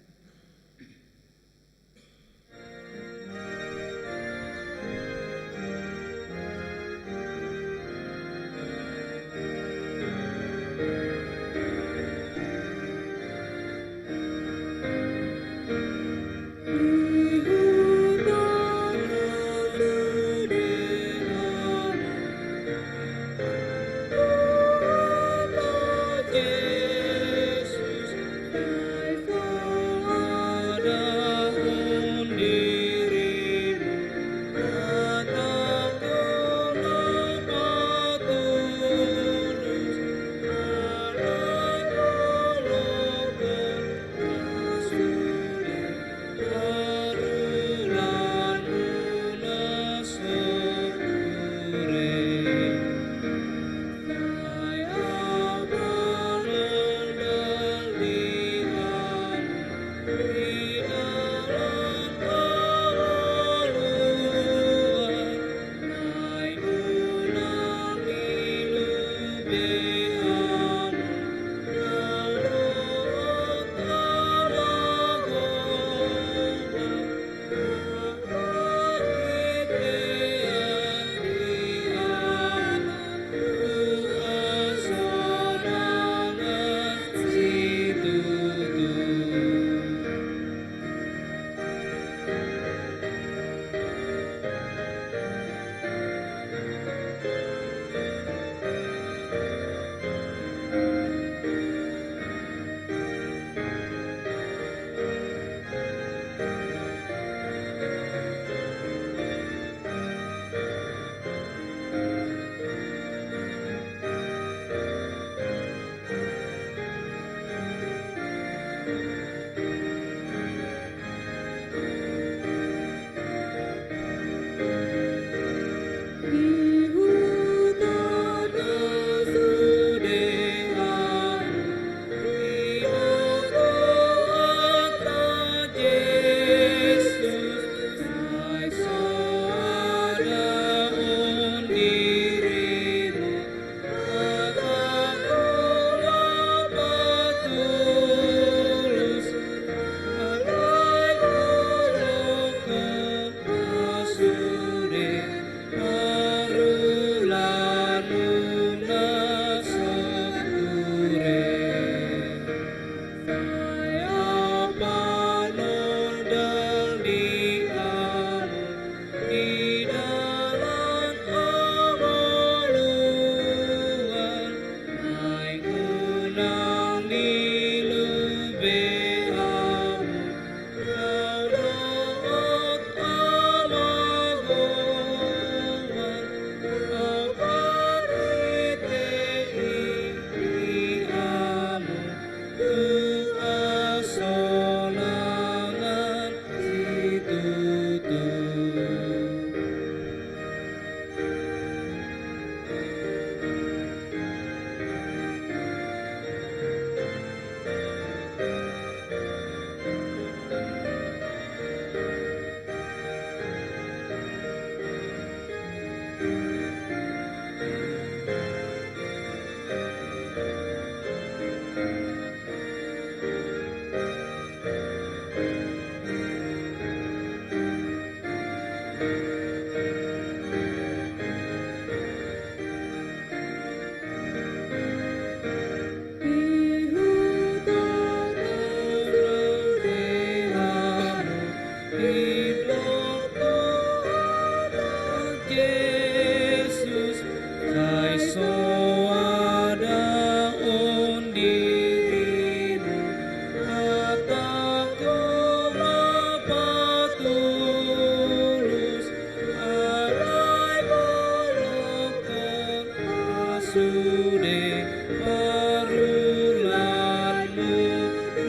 Sude parulatmu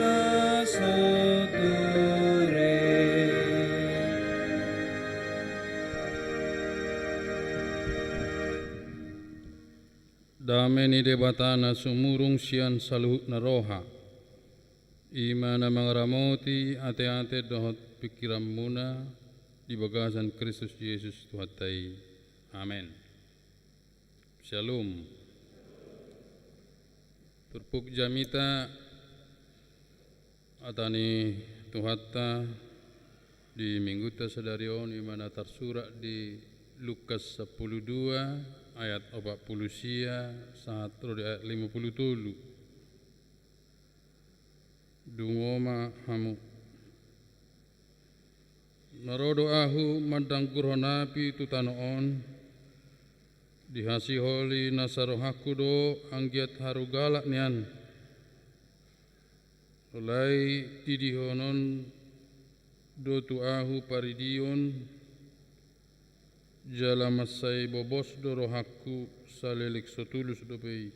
na so ture. Dame ni Debata na sumurung sian saluhutna roha, i ma na mangaramoti ateate dohot pingkiranmuna di bagasan Kristus Jesus Tuhanta i. Amen. Syalom. Turpuk jamita hata ni Tuhanta di Minggunta sadari on, i ma na tarsurat di Lukas sampulu dua ayat opat pulu sia sahat ro di ayat lima pulu tolu. Dungo ma hamu. Na ro do Ahu mandanggurhon api tu tano on, dihasiholi nasa rohangku do anggiat haru galak nian. Alai didihonon do tu Ahu paridion, jala mansai bobos do rohangku saleleng so tulus dope i.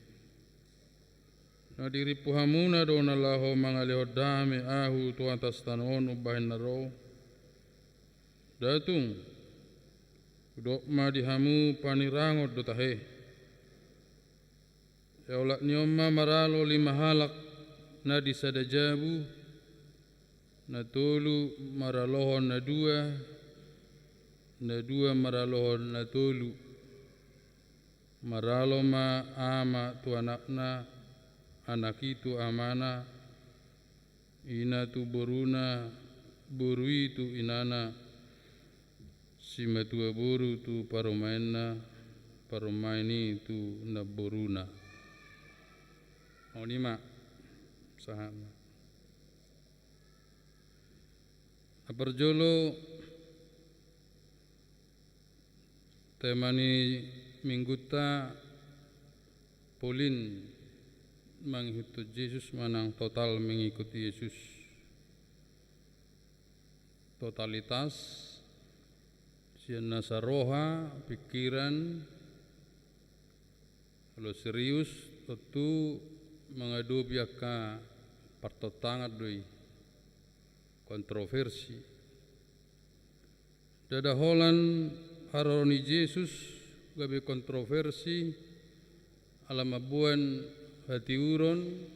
Na dirimpu hamuna do na laho mangalehon dame Ahu tu atas tano on umbahen na ro? Nda tung, hudok ma di hamu, panirangon do tahe. Eolak ni on ma maralo lima halak na di sada jabu, na tolu maralohon na dua, na dua maralohon na tolu. Maralo ma ama tu anakna, anak i tu amana, ina tu boruna, boru i tu inana, simatua boru tu parumaenna, parumaen i tu namboruna. On i ma sahatna. Na parjolo, tema ni Minggunta, polin mangihuthon Jesus manang total mengikut Yesus. Totalitas sian nasa roha, pingkiran, molo serius tontu mangadopi angka partontangan do i, kontroversi. Ndada holan haroro ni Jesus gabe kontroversi, ala mamboan hatiuron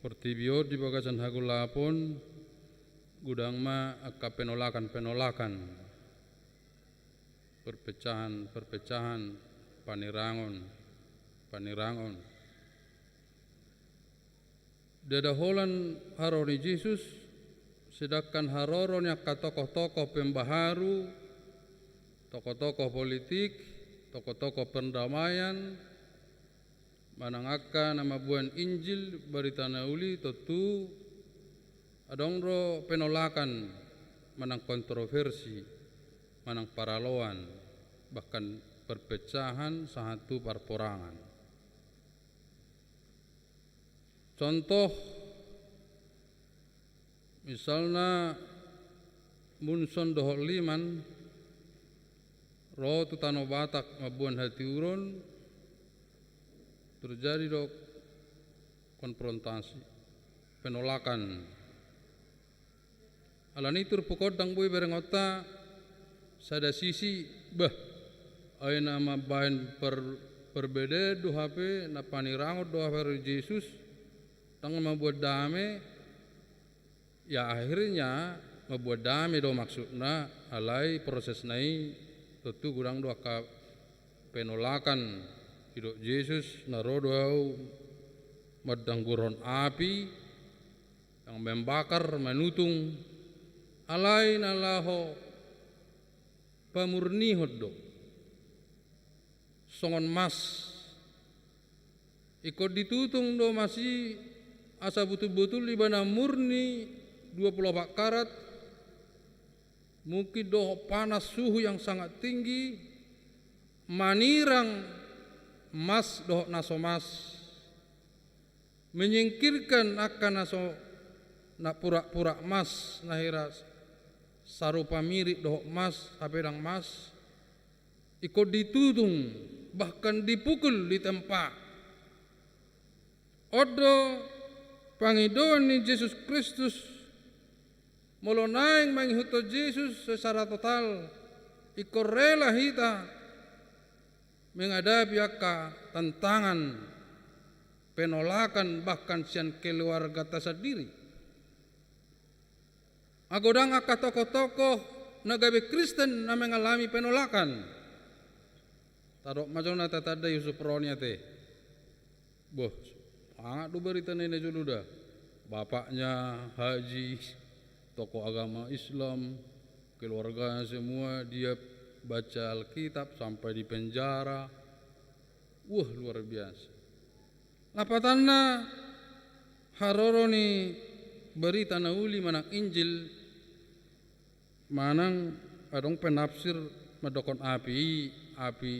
portibi on di bagasan hagolapon, godang ma angka penolakan-penolakan, perpecahan-perpecahan, panirangon, panirangon. Ndada holan haroro ni Jesus, sedangkan haroro ni angka tokoh-tokoh pembaharu, tokoh-tokoh politik, tokoh-tokoh perdamaian, manang angka na mamboan Injil, barita na uli, tontu adong do penolakan, manang kontroversi, manang paraloan, bahkan perpecahan sahat tu parporangan. Contoh, misalna Munson dohot Liman ro tu Tano Batak mamboan hatiuron, terjadi do konfrontasi, penolakan. Alani turpuk on ndang boi berengonta sada sisi, bah, ai na mambahen per-, perbedaan do hape, na panirangon do hape Jesus, ndang mamboan dame, ya akhirnya mamboan dame do maksudna, alai prosesna i tontu godang do angka penolakan, didok Jesus, na ro do Ahu mandanggurhon api, yang membakar, manutung, alai na laho pamurnihon do. Songon mas. Ingkon ditutung do mas i asa botul-botul ibana murni dua puluh opat karat, mungkin dohot panas suhu yang sangat tinggi, manirang mas dohot na so mas. Menyingkirkan angka na so, na pura-pura mas, na hira sarupa mirip dohot mas, hape ndang mas, ingkon ditutung, bahkan dipukul, ditempa. On do pangidoan ni Jesus Kristus. Molo naeng mangihuthon Jesus secara total, ingkon rela hita menghadapi angka tantangan, penolakan, bahkan sian keluargata sandiri. Anggo dang angka tokoh-tokoh na gabe Kristen na mengalami penolakan. Tadok ma jo na tatanda Yusuf Roni ate. Boh, hangat do berita na i na jolo da. Bapaknya haji, tokoh agama Islam, keluarganya semua dia baca Alkitab sampai di penjara. Wah, luar biasa. Lapatanna, haroro ni berita na uli manang Injil, manang adong penafsir mandokhon api i, api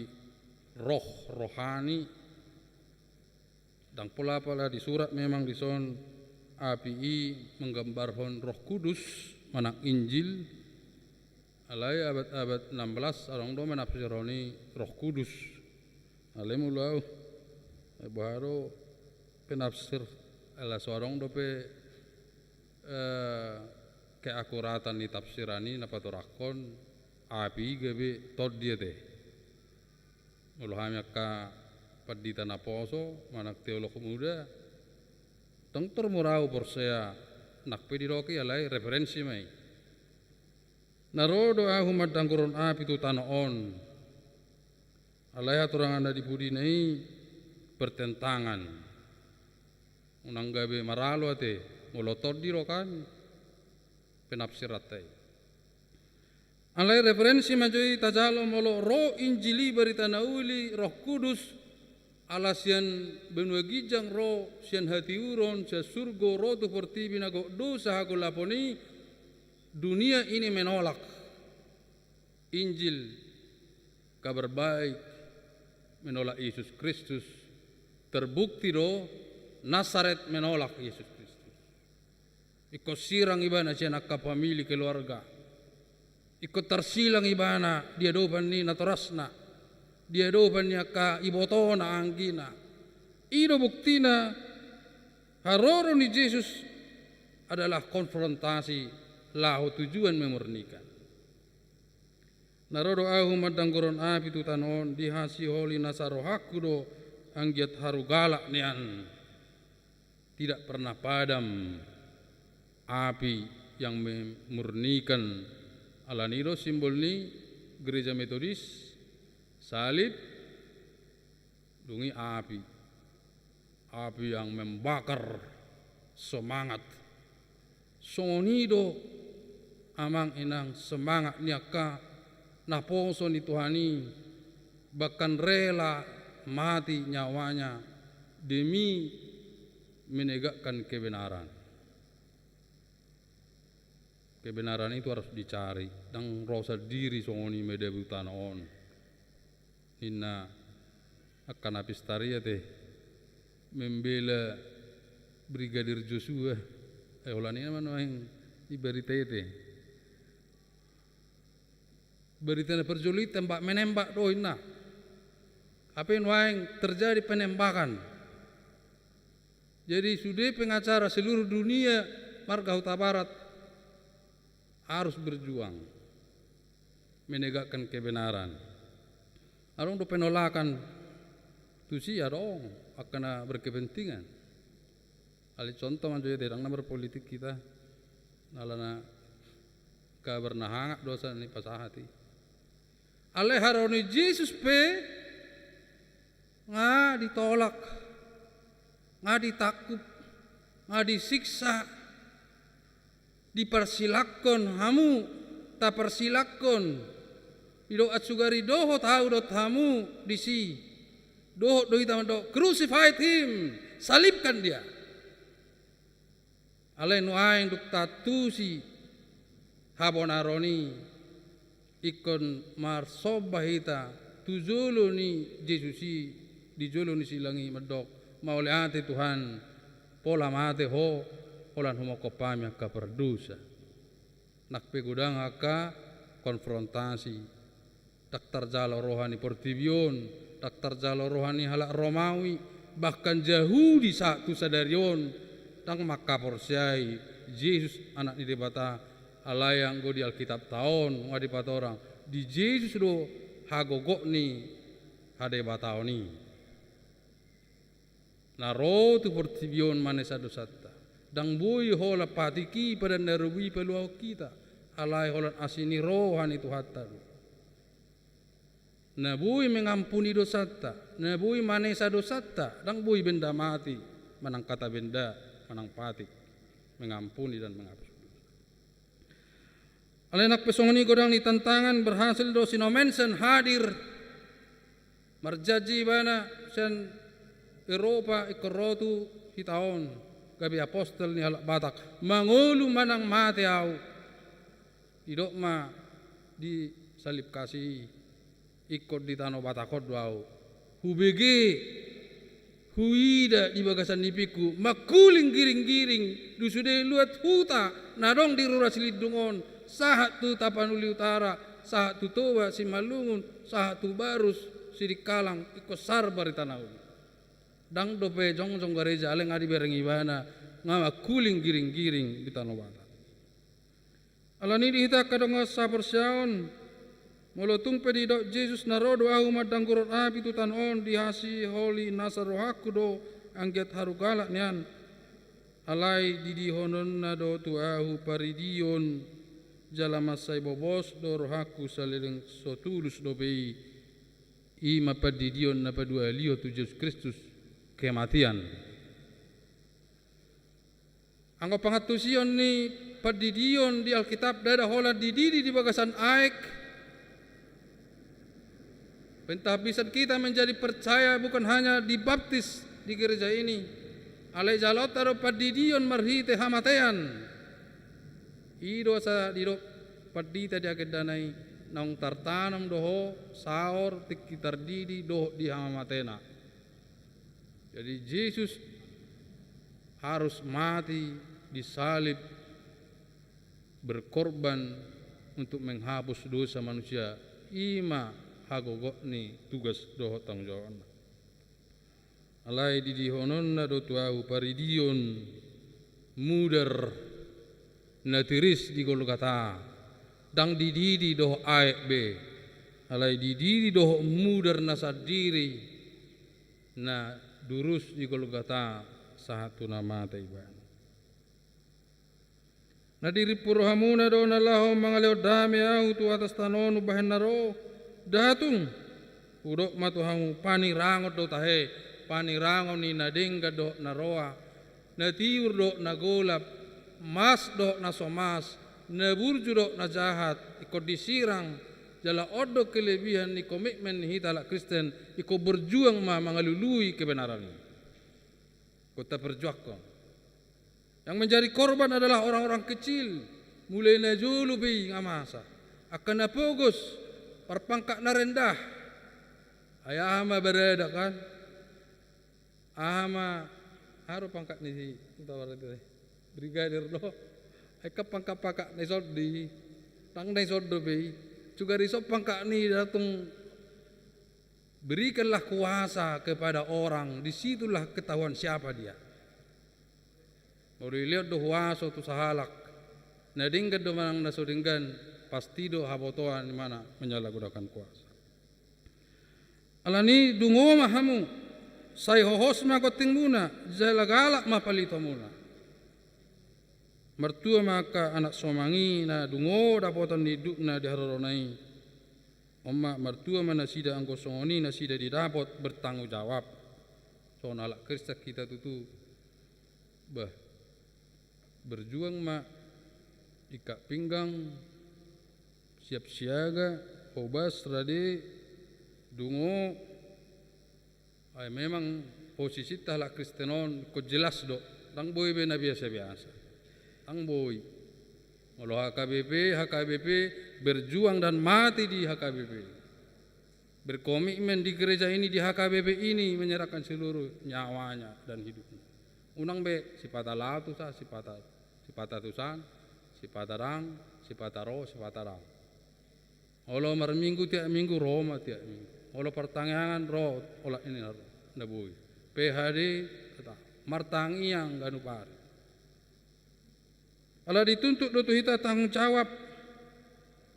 roh, rohani. Dang pola pala di surat memang dison api i menggambarhon Roh Kudus manang Injil. Alai abad-abad enam belas adong do menafsirhon i Roh Kudus. Alai molo au, eh, boha do penafsir, ala so adong dope, eh, keakuratan ni tafsiran i na patorangkon api i gabe tondi ate. Molo hami angka pandita naposo manang teolog muda, dang tor mura au porsea, nang pe didok i alai referensi ma i. Na ro do ahu mandanggoron api tu tano on. Alai haturangan na di pudina i bertentangan. Unang gabe maralo ate, molo tondi do kan penafsiranta i. Alai referensi ma jo i tajalo molo ro Injil i, berita na uli, Roh Kudus, ala sian banua ginjang ro, sian hatiuron, sian surgo ro tu portibi na gok dosa hagolapon i, dunia ini menolak Injil, kabar baik, menolak Yesus Kristus. Terbukti do, Nasaret menolak Yesus Kristus. Ingkon sirang ibana sian angka pamili keluarga. Ingkon tarsilang ibana di adopan ni natorasna, di adopan ni angka ibotona, anggina. I do buktina, haroro ni Jesus adalah konfrontasi laho tujuan memurnikan. Na ro do ahu mandanggoron api tu tano on, dihasiholi nasa rohangku do anggiat haru galak nian. Tidak pernah padam api yang memurnikan. Alani do simbol ni Gereja Metodis, salib, dung i api. Api yang membakar semangat. Songon i do amang inang semangat ni angka naposo ni Tuhan i, bahkan rela mati nyawanya demi menegakkan kebenaran. Kebenaran itu harus dicari, dang ro sandiri songon i madabu tano on. Ninna angka na pistar i ate, membela Brigadir Joshua. Eh, holan i ma nuaeng di barita i ate. Barita na parjolo i tembak menembak do ninna. Hape nuaeng terjadi penembakan. Jadi sude pengacara seluruh dunia marga Hutabarat harus berjuang menegakkan kebenaran. Adong do penolakan tusi, adong angka na berkepentingan. Alai contoh ma jo i ate, dang na marpolitik hita. Alana kabar na hangat do asa ni pasahat i. Alai haroro ni Jesus pe nga ditolak, nga ditangkup, nga disiksa, diparsilangkon hamu, taparsilangkon. Didok ansugari dohot ahu dohot hamu disi. Dohot do hita mandok, "Crucified him," salibkan dia. Alai nuaeng dung taantusi habonaron i, ingkon marsomba hita tu jolo ni Jesus i, di jolo ni silang i mandok, "Mauliate Tuhan, pola mate Ho, holan humongkop hami angka pardosa." Nang pe godang angka konfrontasi, ndang tarjalo roha ni portibi on, ndang tarjalo roha ni halak Romawi, Bahkan Jahudi sahat tu sadari on ndang mangkaporseai Jesus Anak ni Debata, alai anggo di Alkitapta on nga dipatorang, di Jesus do hagogot ni hadebataon i. Na ro tu portibi on manesa dosanta. Ndang boi holan patik i padan na robi paluahon hita, alai holan asi ni roha ni Tuhanta do. Na boi mengampuni dosanta, na boi manesa dosanta, ndang boi benda mati, manang kata benda, manang patik, mengampuni dan menghapus dosa. Alai nang pe songon i godang ni tantangan, berhasil do si Nommensen hadir, marjanji ibana sian Eropa ingkon ro tu hita on, gabe apostel ni halak Batak, mangolu manang mate ahu. Didok ma di salib kasih i, ingkon di tano Batak on do ahu. Hubege, huida di bagasan nipingku, mangkuling giring-giring, di sude luat huta na adong di Rura Silindung on, sahat tu Tapanuli Utara, sahat tu Toba Simalungun, sahat tu Barus Sidikalang, ingkon sarbar di tano on. Ndang dope jongjong gareja alai nga dibereng ibana, nga mangkuling giring-giring di tano Batak. Alani i di hita angka dongan sahaporseaon, molo tung pe didok Jesus na ro do ahu mandangguron api tu tano on, dihasiholi nasa rohangku do anggiat haru galak nian, alai didihononna do tu ahu paridion, jala mansai bobos do rohangku saleleng so tulus dope i. I ma pandidion na paduahalihon tu Jesus Kristus, kematian. Anggo pangantusion ni pandidion di Alkitab, ndada holan dididi di bagasan aek. Pentahabisan kita menjadi percaya bukan hanya dibaptis di gereja ini, alai jaloonta do pandidion marhite hamatean. I do asa didok pandita di agendana i, naung tartanom do ho saor tingki tardidi dohot di hamamatena. Jadi Jesus harus mati di salib, berkorban untuk menghapus dosa manusia. I ma hagogot ni tugas dohot tanggung jawabna. Alai didihononna do tu ahu paridion mudar na tiris di Golgata, ndang dididi dohot aek be, alai dididi dohot mudar na sandiri, na durus di Golgata sahat tu na mate ibana. Na dirimpu rohamuna do na laho mangalehon dame ahu tu atas tano on umbahen na ro? Nda tung. Hudok ma tu hamu, panirangon do tahe, panirangon ni na denggan dohot na roa, na tiur dohot na golap, mas dohot na so mas, na burju dohot na jahat, ingkon disirang, jala on do kelebihan ni komitmen ni hita halak Kristen, ingkon berjuang ma mangalului kebenaran i. Ingkon taperjuangkon. Yang menjadi korban adalah orang-orang kecil, mulai na jolo be i nga masa. Angka na pogos, parpangkat na rendah. Ai aha ma barada kan? Aha ma, aha do pangkat ni si, entawarete, brigadir do. Ai kan pangkat-pangkat na dison do i, ndang na dison dope i. Cuga dison pangkat ni, nda tung. Berikanlah kuasa kepada orang, di situlah ketahuan siapa dia. Molo dilehon do huaso tu sahalak, na denggan do manang na so denggan, pasti do habotoan ni mana menyalahgunakan kuasa. Alani i dungo ma hamu, sai hohos ma gontingmuna, jala galak ma palitomuna. Martua ma angka anak somang i na dungo dapotan ni idupna di harorona i. On ma, martua ma nasida anggo songon i nasida didapot bertanggung jawab. Songon halak Kristen hita tutu. Bah, berjuang ma, ikat pinggang, siap siaga, hobas, rade, dungo. Ai memang posisinta halak Kristen on ingkon jelas do, ndang boi be na biasa-biasa. Ndang boi. Molo H K B P, H K B P, berjuang dan mati di H K B P. Berkomitmen di gereja ini, di H K B P ini, menyerahkan seluruh nyawanya dan hidupnya. Unang be sipata laho tu san, sipata, sipata tu san, sipata dang, sipata ro, sipata dang. Olo marminggu tiap minggu, ro ma tiap minggu. Olo partangiangan, ro, olat ni na ro, na boi. P H D, martangiang ganup ari. Ala dituntut do tu hita tanggung jawab.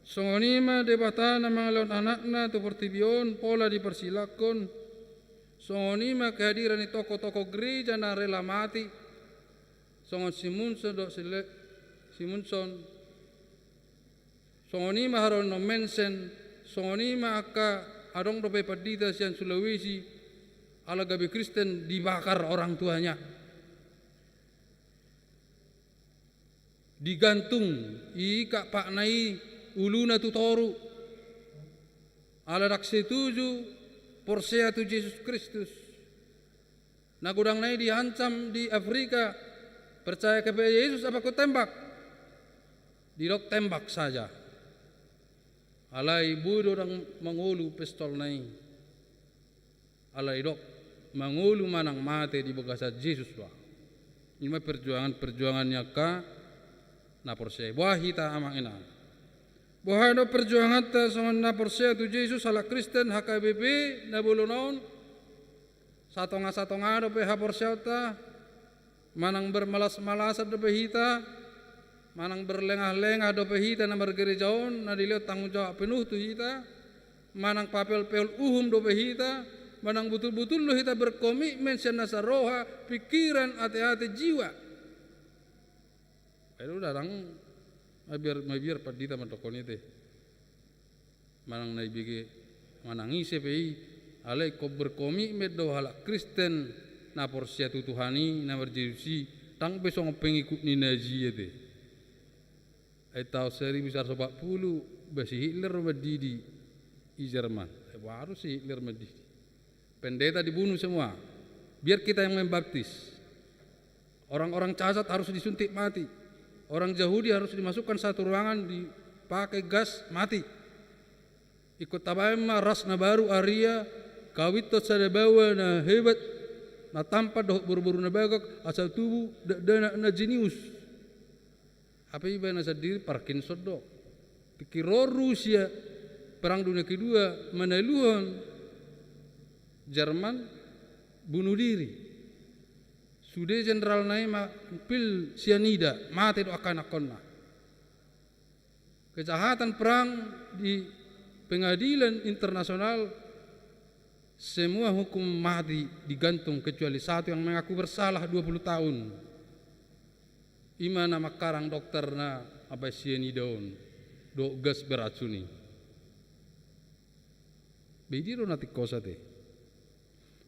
Songon i ma Debata na mangalehon anakna tu portibi on pola diparsilangkon. Songon i ma kehadiran ni tokoh-tokoh gereja na rela mati. Songon si Munson dohot si Le-, si Munson. Songon i ma haroro ni Mensen, songon i ma angka adong dope pandita sian Sulawesi, ala gabe Kristen dibakar orang tuanya. Digantung, iikat patna i uluna tu toru. Ala ndang setuju porsea tu Jesus Kristus. Na godangna i diancam di Afrika, percaya kepada Yesus apa kutembak? Didok tembak saja. Alai boi do ndang mangolu pistolna i. Alai didok mangolu manang mate di bagasan Jesus do. I ma perjuangan-perjuangan ni angka na porsea. Boha hita amang inang? Boha do perjuanganta songon na porsea tu Jesus halak Kristen H K B P na bolon on? Satonga-satonga dope haporseaonta, manang bermalas-malasan dope hita, manang berlengah-lengah dope hita na margereja on, na dilehon tanggung jawab penuh tu hita, manang papehol-pehol uhum dope hita, manang butul-butul do hita berkomitmen sian nasa roha, pikiran, ate-ate, jiwa. Ai do ndang mabiar, mabiar pandita mandokkon i te. Manang na ibege manang ise pe i, alai ingkon berkomitmen do halak Kristen na porsea tu Tuhan i, na marjesus i, ndang be songon pengikut ni Nazi i te. Ai taon seribu saratus opat pulu, ba si Hitler do mandidi i Jerman. Ai baru si Hitler mandidi. Pendeta dibunuh semua. Biar kita yang membaptis. Orang-orang cacat harus disuntik mati. Orang Yahudi harus dimasukkan satu ruangan, dipakai gas, mati. Ingkon tabaen ma ras na baru Aria, kawinhon sada baoa na hebat, na tampan dohot boru-boru na bagak, asa tubu dakdanak na jenius. Hape ibana sandiri Parkinson do. Tingki ro Rusia, Perang Dunia Kedua, manaluhon Jerman bunuh diri. Sude jenderalna i mampil sianida, mate do angka anakkonna. Kejahatan perang di pengadilan internasional, semua hukum mati digantung kecuali satu yang mengaku bersalah dua puluh tahun. I ma na mangkarang dokter na mambaen sianida on dohot gas beracun i. Be dia do na tingkos ate?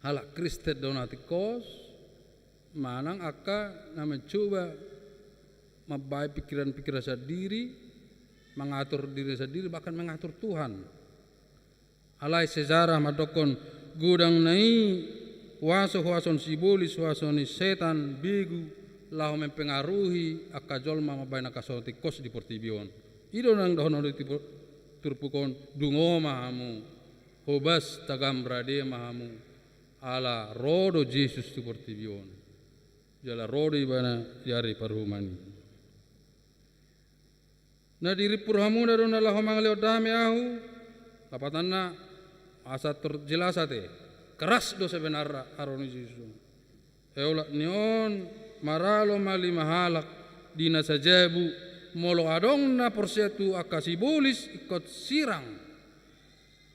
Halak Kristen do na tingkos, manang angka na mencoba mambaen pikiran-pikiran sandiri, mangatur diri sandiri, bahkan mengatur Tuhan. Alai sejarah mandokkon godangna i huaso-huaso ni sibolis, huaso ni setan, begu, laho mempengaruhi angka jolma mambaen angka so tingkos di portibi on. I do na dohonon ni turpuk on, dungo ma hamu, hobas tagam rade ma hamu, ala ro do Jesus tu portibi on. Jala ro do ibana di ari paruhuman i. Na dirimpur hamuna do na laho mangalehon dame ahu, lapatanna asa terjelas ate, keras do sebenarna haroro ni Jesus on. Ai olat ni on, maralo ma lima halak di na sajabu, molo adong na porsea tu angka sibolis ingkon sirang.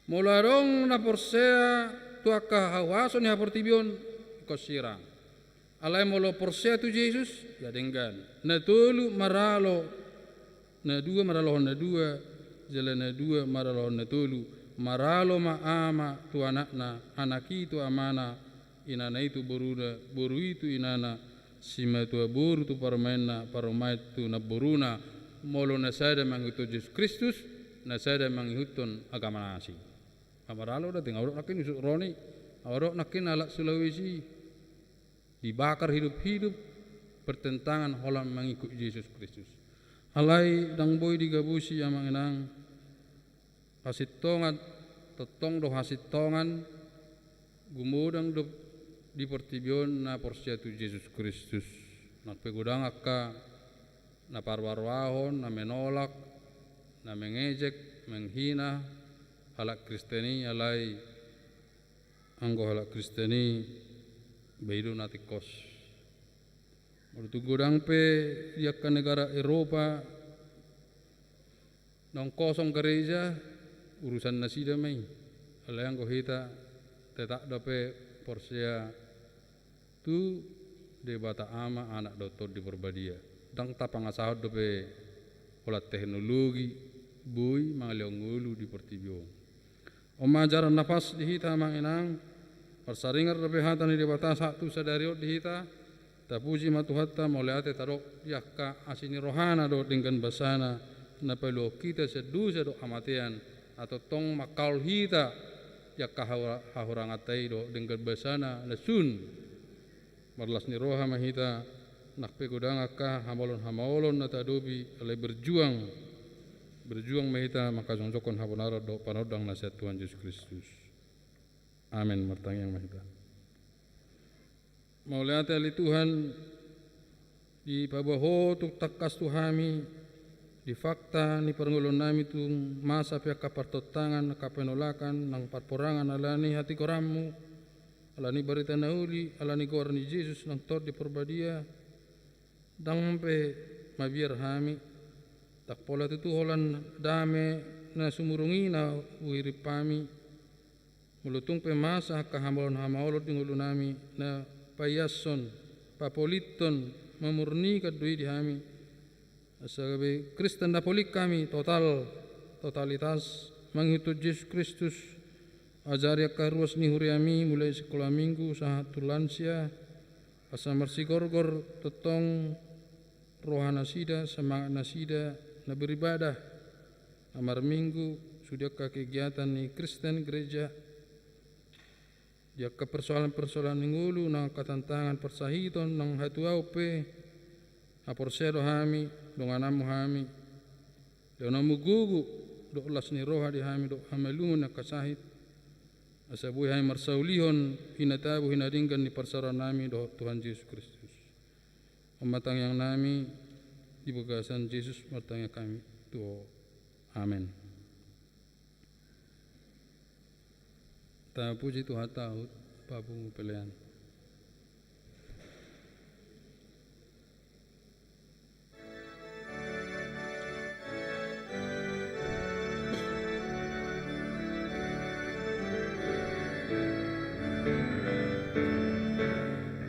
Molo adong na porsea tu angka hauhaso ni haportibion ingkon sirang. Alai molo porsea tu Jesus, ia denggan. Na tolu maralo na dua, maralohon na dua, jala na dua maralohon na tolu. Maralo ma ama tu anakna, anak i tu amana, inana i tu boruna, boru i tu inana, simatua boru tu parumaenna, parumaen tu namboruna, molo na sada mangihuthon Jesus Kristus, na sada mangihuthon agama na asing. Maralo da, tinggal nangkin isuk ro ni, awa dok nangkin halak Sulawesi dibakar hidup-hidup bertentangan holan mangihut Jesus Kristus. Alai ndang boi digabusi amang inang, hasintongan, tongtong do hasintongan, gumodang do di portibi on na porsea tu Jesus Kristus. Nang pe godang angka na parroa-roahon, na menolak, na mengejek, menghina halak Kristen i, alai anggo halak Kristen i Ba i do na tingkos. Molo tung godang pe di angka negara Eropa naung kosong gareja, urusan nasida ma i. Alai anggo hita tetap dope porsea tu Debata Ama, Anak dohot Tondi Porbadia. Ndang tapangasahon dope holan teknologi boi mangalehon ngolu di portibi on. On ma ajaran na pas di hita, amang inang. Marsaringar dope hata ni Debata sahat tu sadari on di hita. Tapuji ma Tuhanta, mauliate tadok di angka asi ni rohana dohot denggan basana na paluahon hita sian dosa dohot hamatean, antong tongtong mangkaol hita di angka hahu-, hahuranganta i dohot denggan basana na sun. Marlas ni roha ma hita, nang pe godang angka hamaolon-hamaolon na tahadopi, alai berjuang, berjuang ma hita mangkajongjongkon habonaran dohot panondang na sian Tuhan Jesus Kristus. Amen. Martangiang ma hita. Mauliate ale Tuhan, dipaboa Ho tung tangkas tu hami di fakta ni parngoluonnami tung masa pe angka partontangan, angka penolakan, nang parporangan ala ni hatigoranMu, ala ni barita na uli, ala ni goar ni Jesus nang Tondi Porbadia. Ndang pe mabiar hami, ndang pola tutu holan dame na sumurung i na huhirim hami. Molo tung pe masa angka hamaolon-hamaolon di ngolunami na paiashon, papolithon, mamurnikan do i di hami. Asa gabe Kristen na polik hami, total, totalitas, mangihut Jesus Kristus. Ajari angka ruas ni huriaMi, mulai sikola minggu sahat tu lansia, asa marsigorgor tongtong rohanasida, semangatnasida na beribadah, na marminggu, sude angka kegiatan ni Kristen gereja, di angka persoalan-persoalan ni ngolu, nang angka tantangan parsahiton, nang hatuaon pe, haporseaon do hami, dongananMu hami, lehononMu gogo, dohot las ni roha di hami, dohot hamalumon ni angka sahit, asa boi hami marsaulihon, hinatabo, hinadenggan ni parsaorannami, dohot Tuhan Jesus Kristus. On ma tangiangnami, di bagasan Jesus martangiang hami tu Ho. Amen. Tapuji Tuhanta, huhut papungu pelean.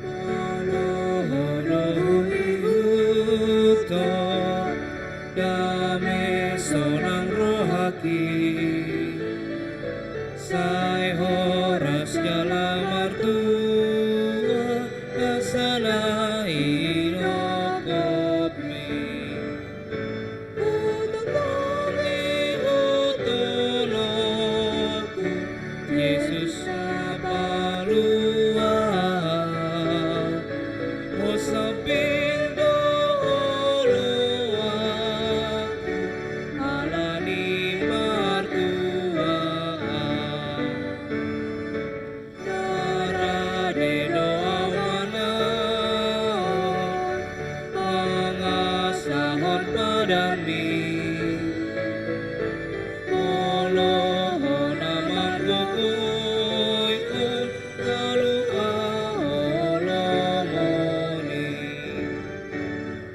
Molo Ho do huihuthon, dame sonang rohangki, sai horas jala martua, asa na inopotmi. Hutongi, hutononku, Jesus na palua. Ho sambing do oloanku, ala ni martua. Rade do ahu manaon, mangasahon padanmi. Molo Ho na manggogoihon, talu ahu holomoni.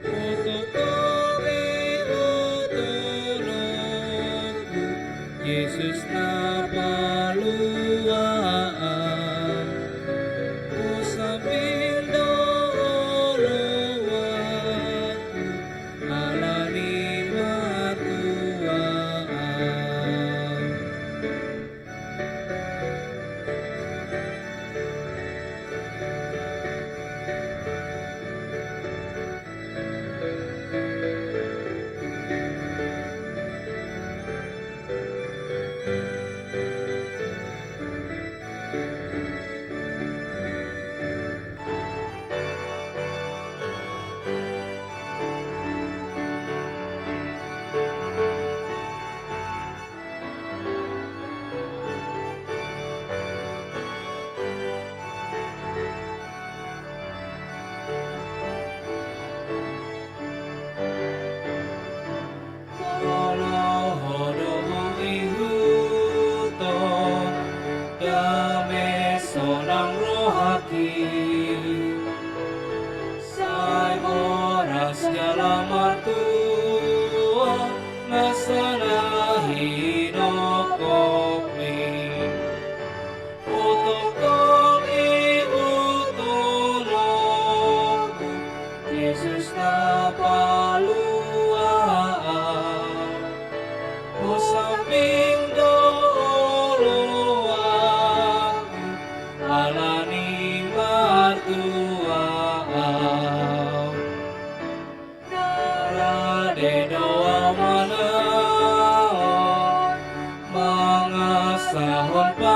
Hutongi, hutononku, Jesus na palua. Ho sambing do oloanku, ala ni martua.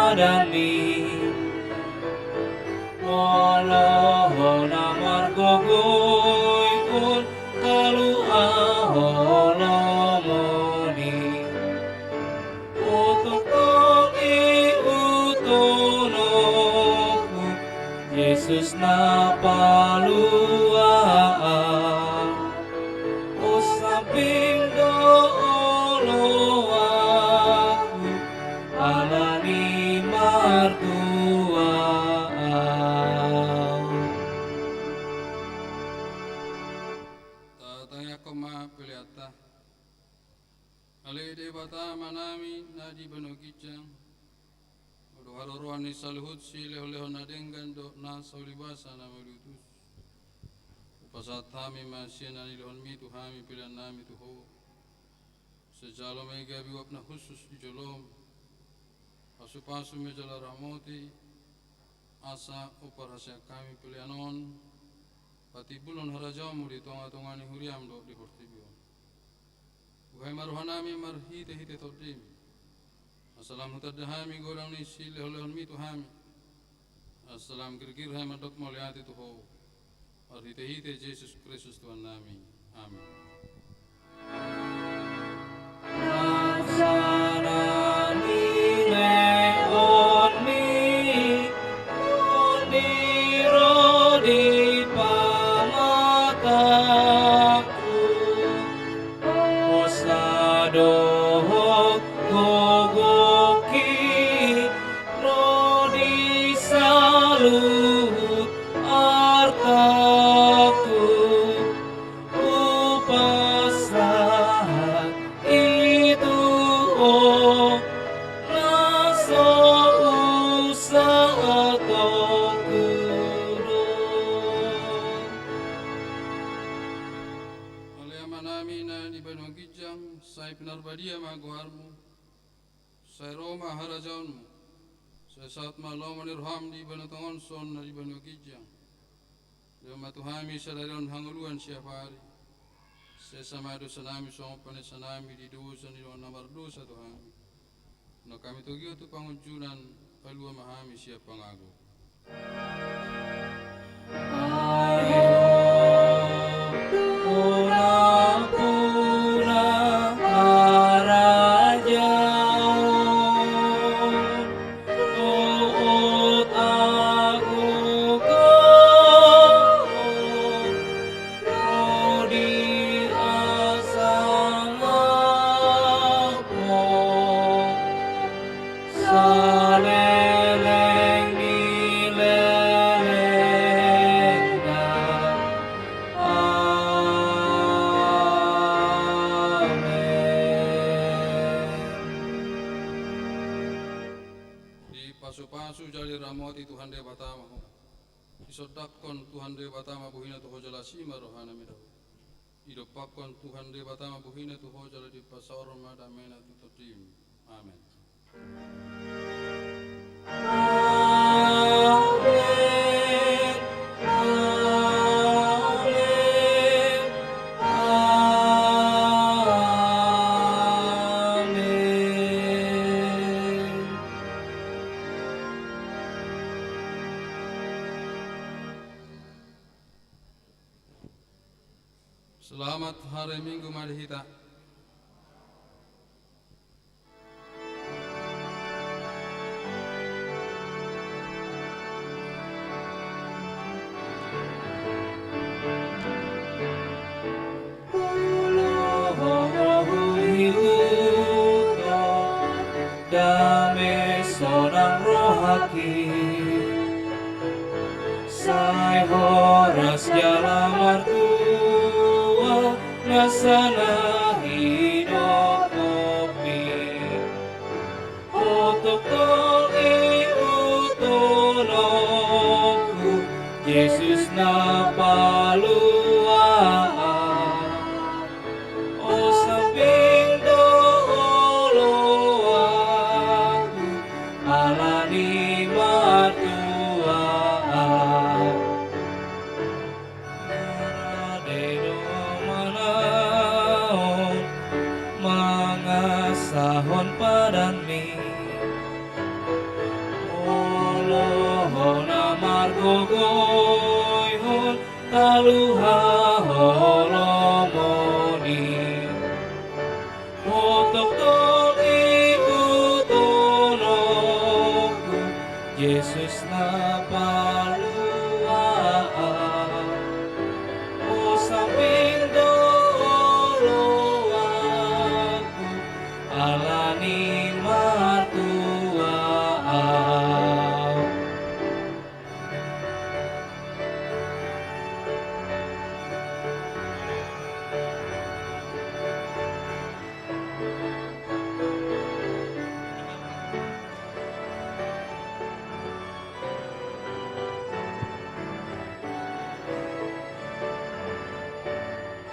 padanmi. Molo ho na margogoihon, talu ahu holomoni. Tongtong ihuthononku, Jesus na palua ahu. Unsambing do oloanku, alani martua ahu. Tatangiangkon ma peleanta. Ale Debata Amanami na di banua ginjang, do haroroan ni saluhut silehonlehon na denggan dohot nasa ulibasa na mauliutus. Hupasahat hami ma sian na nilehonmi tu hami peleannami tu Ho. Sai jalo ma i gabe uap na hushus di jolom. Pasupasu ma i jala ramoti, asa umparhaseang hami pelean on patimbulhon harajaonmu di tongatonga ni huriam dohot di portibi on. Buhai ma rohanami marhitehite Tondimi, asa lam hutanda hami godang ni silehonlehonmi tu hami, asa lam girgir hami mandok mauliate tu Ho, marhitehite Jesus Kristus Tuhannami. Amen. Asa na nilehonmi, Tondimi ro di pamatangku. Hosa dohot gogongki ro di saluhut artangku. Hupasahat i tu Ho, na so usahatonku do. Ale Amanami na di banua ginjang, sai pinarbadia ma goarmu. Sai ro ma harajaonmu. Sai saut ma lomo ni roham di banua tonga on songon na di banua ginjang. Lehon ma tu hami sadari on hangoluan siapari. Sesa ma dosanami songon panesanami di dosa ni dongan na mardosa tu hami. Unang hami togihon tu pangunjunan, palua ma hami sian pangago. Ai Ho nampuna harajaon dohot hagogoon ro di hasangapon saleleng ni lelengna. Amen. Dipasupasu jala diramoti Tuhan Debata ma ho. Disondangkon Tuhan Debata ma bohina tu ho jala asi ma rohana mida ho. Didompakkon Tuhan Debata ma bohina tu ho jala dipasaor ma damena tu tondim. Amen. Amen. Amen. Amen. Selamat hari Minggu ma di hita. Dame sonang rohaki, sai horas jala martua nasa na hinophopmi. Ho tongtong ihuthononku, Jesus na palua ahu. Unsambing do oloanku, alani martua ahu. Rade do Amanami on mangasahon padanmi. Paluahon holomoni. Ho tongtong ihuthononku, Jesus na paluahon. Ho sambing do oloanku, ala ni martua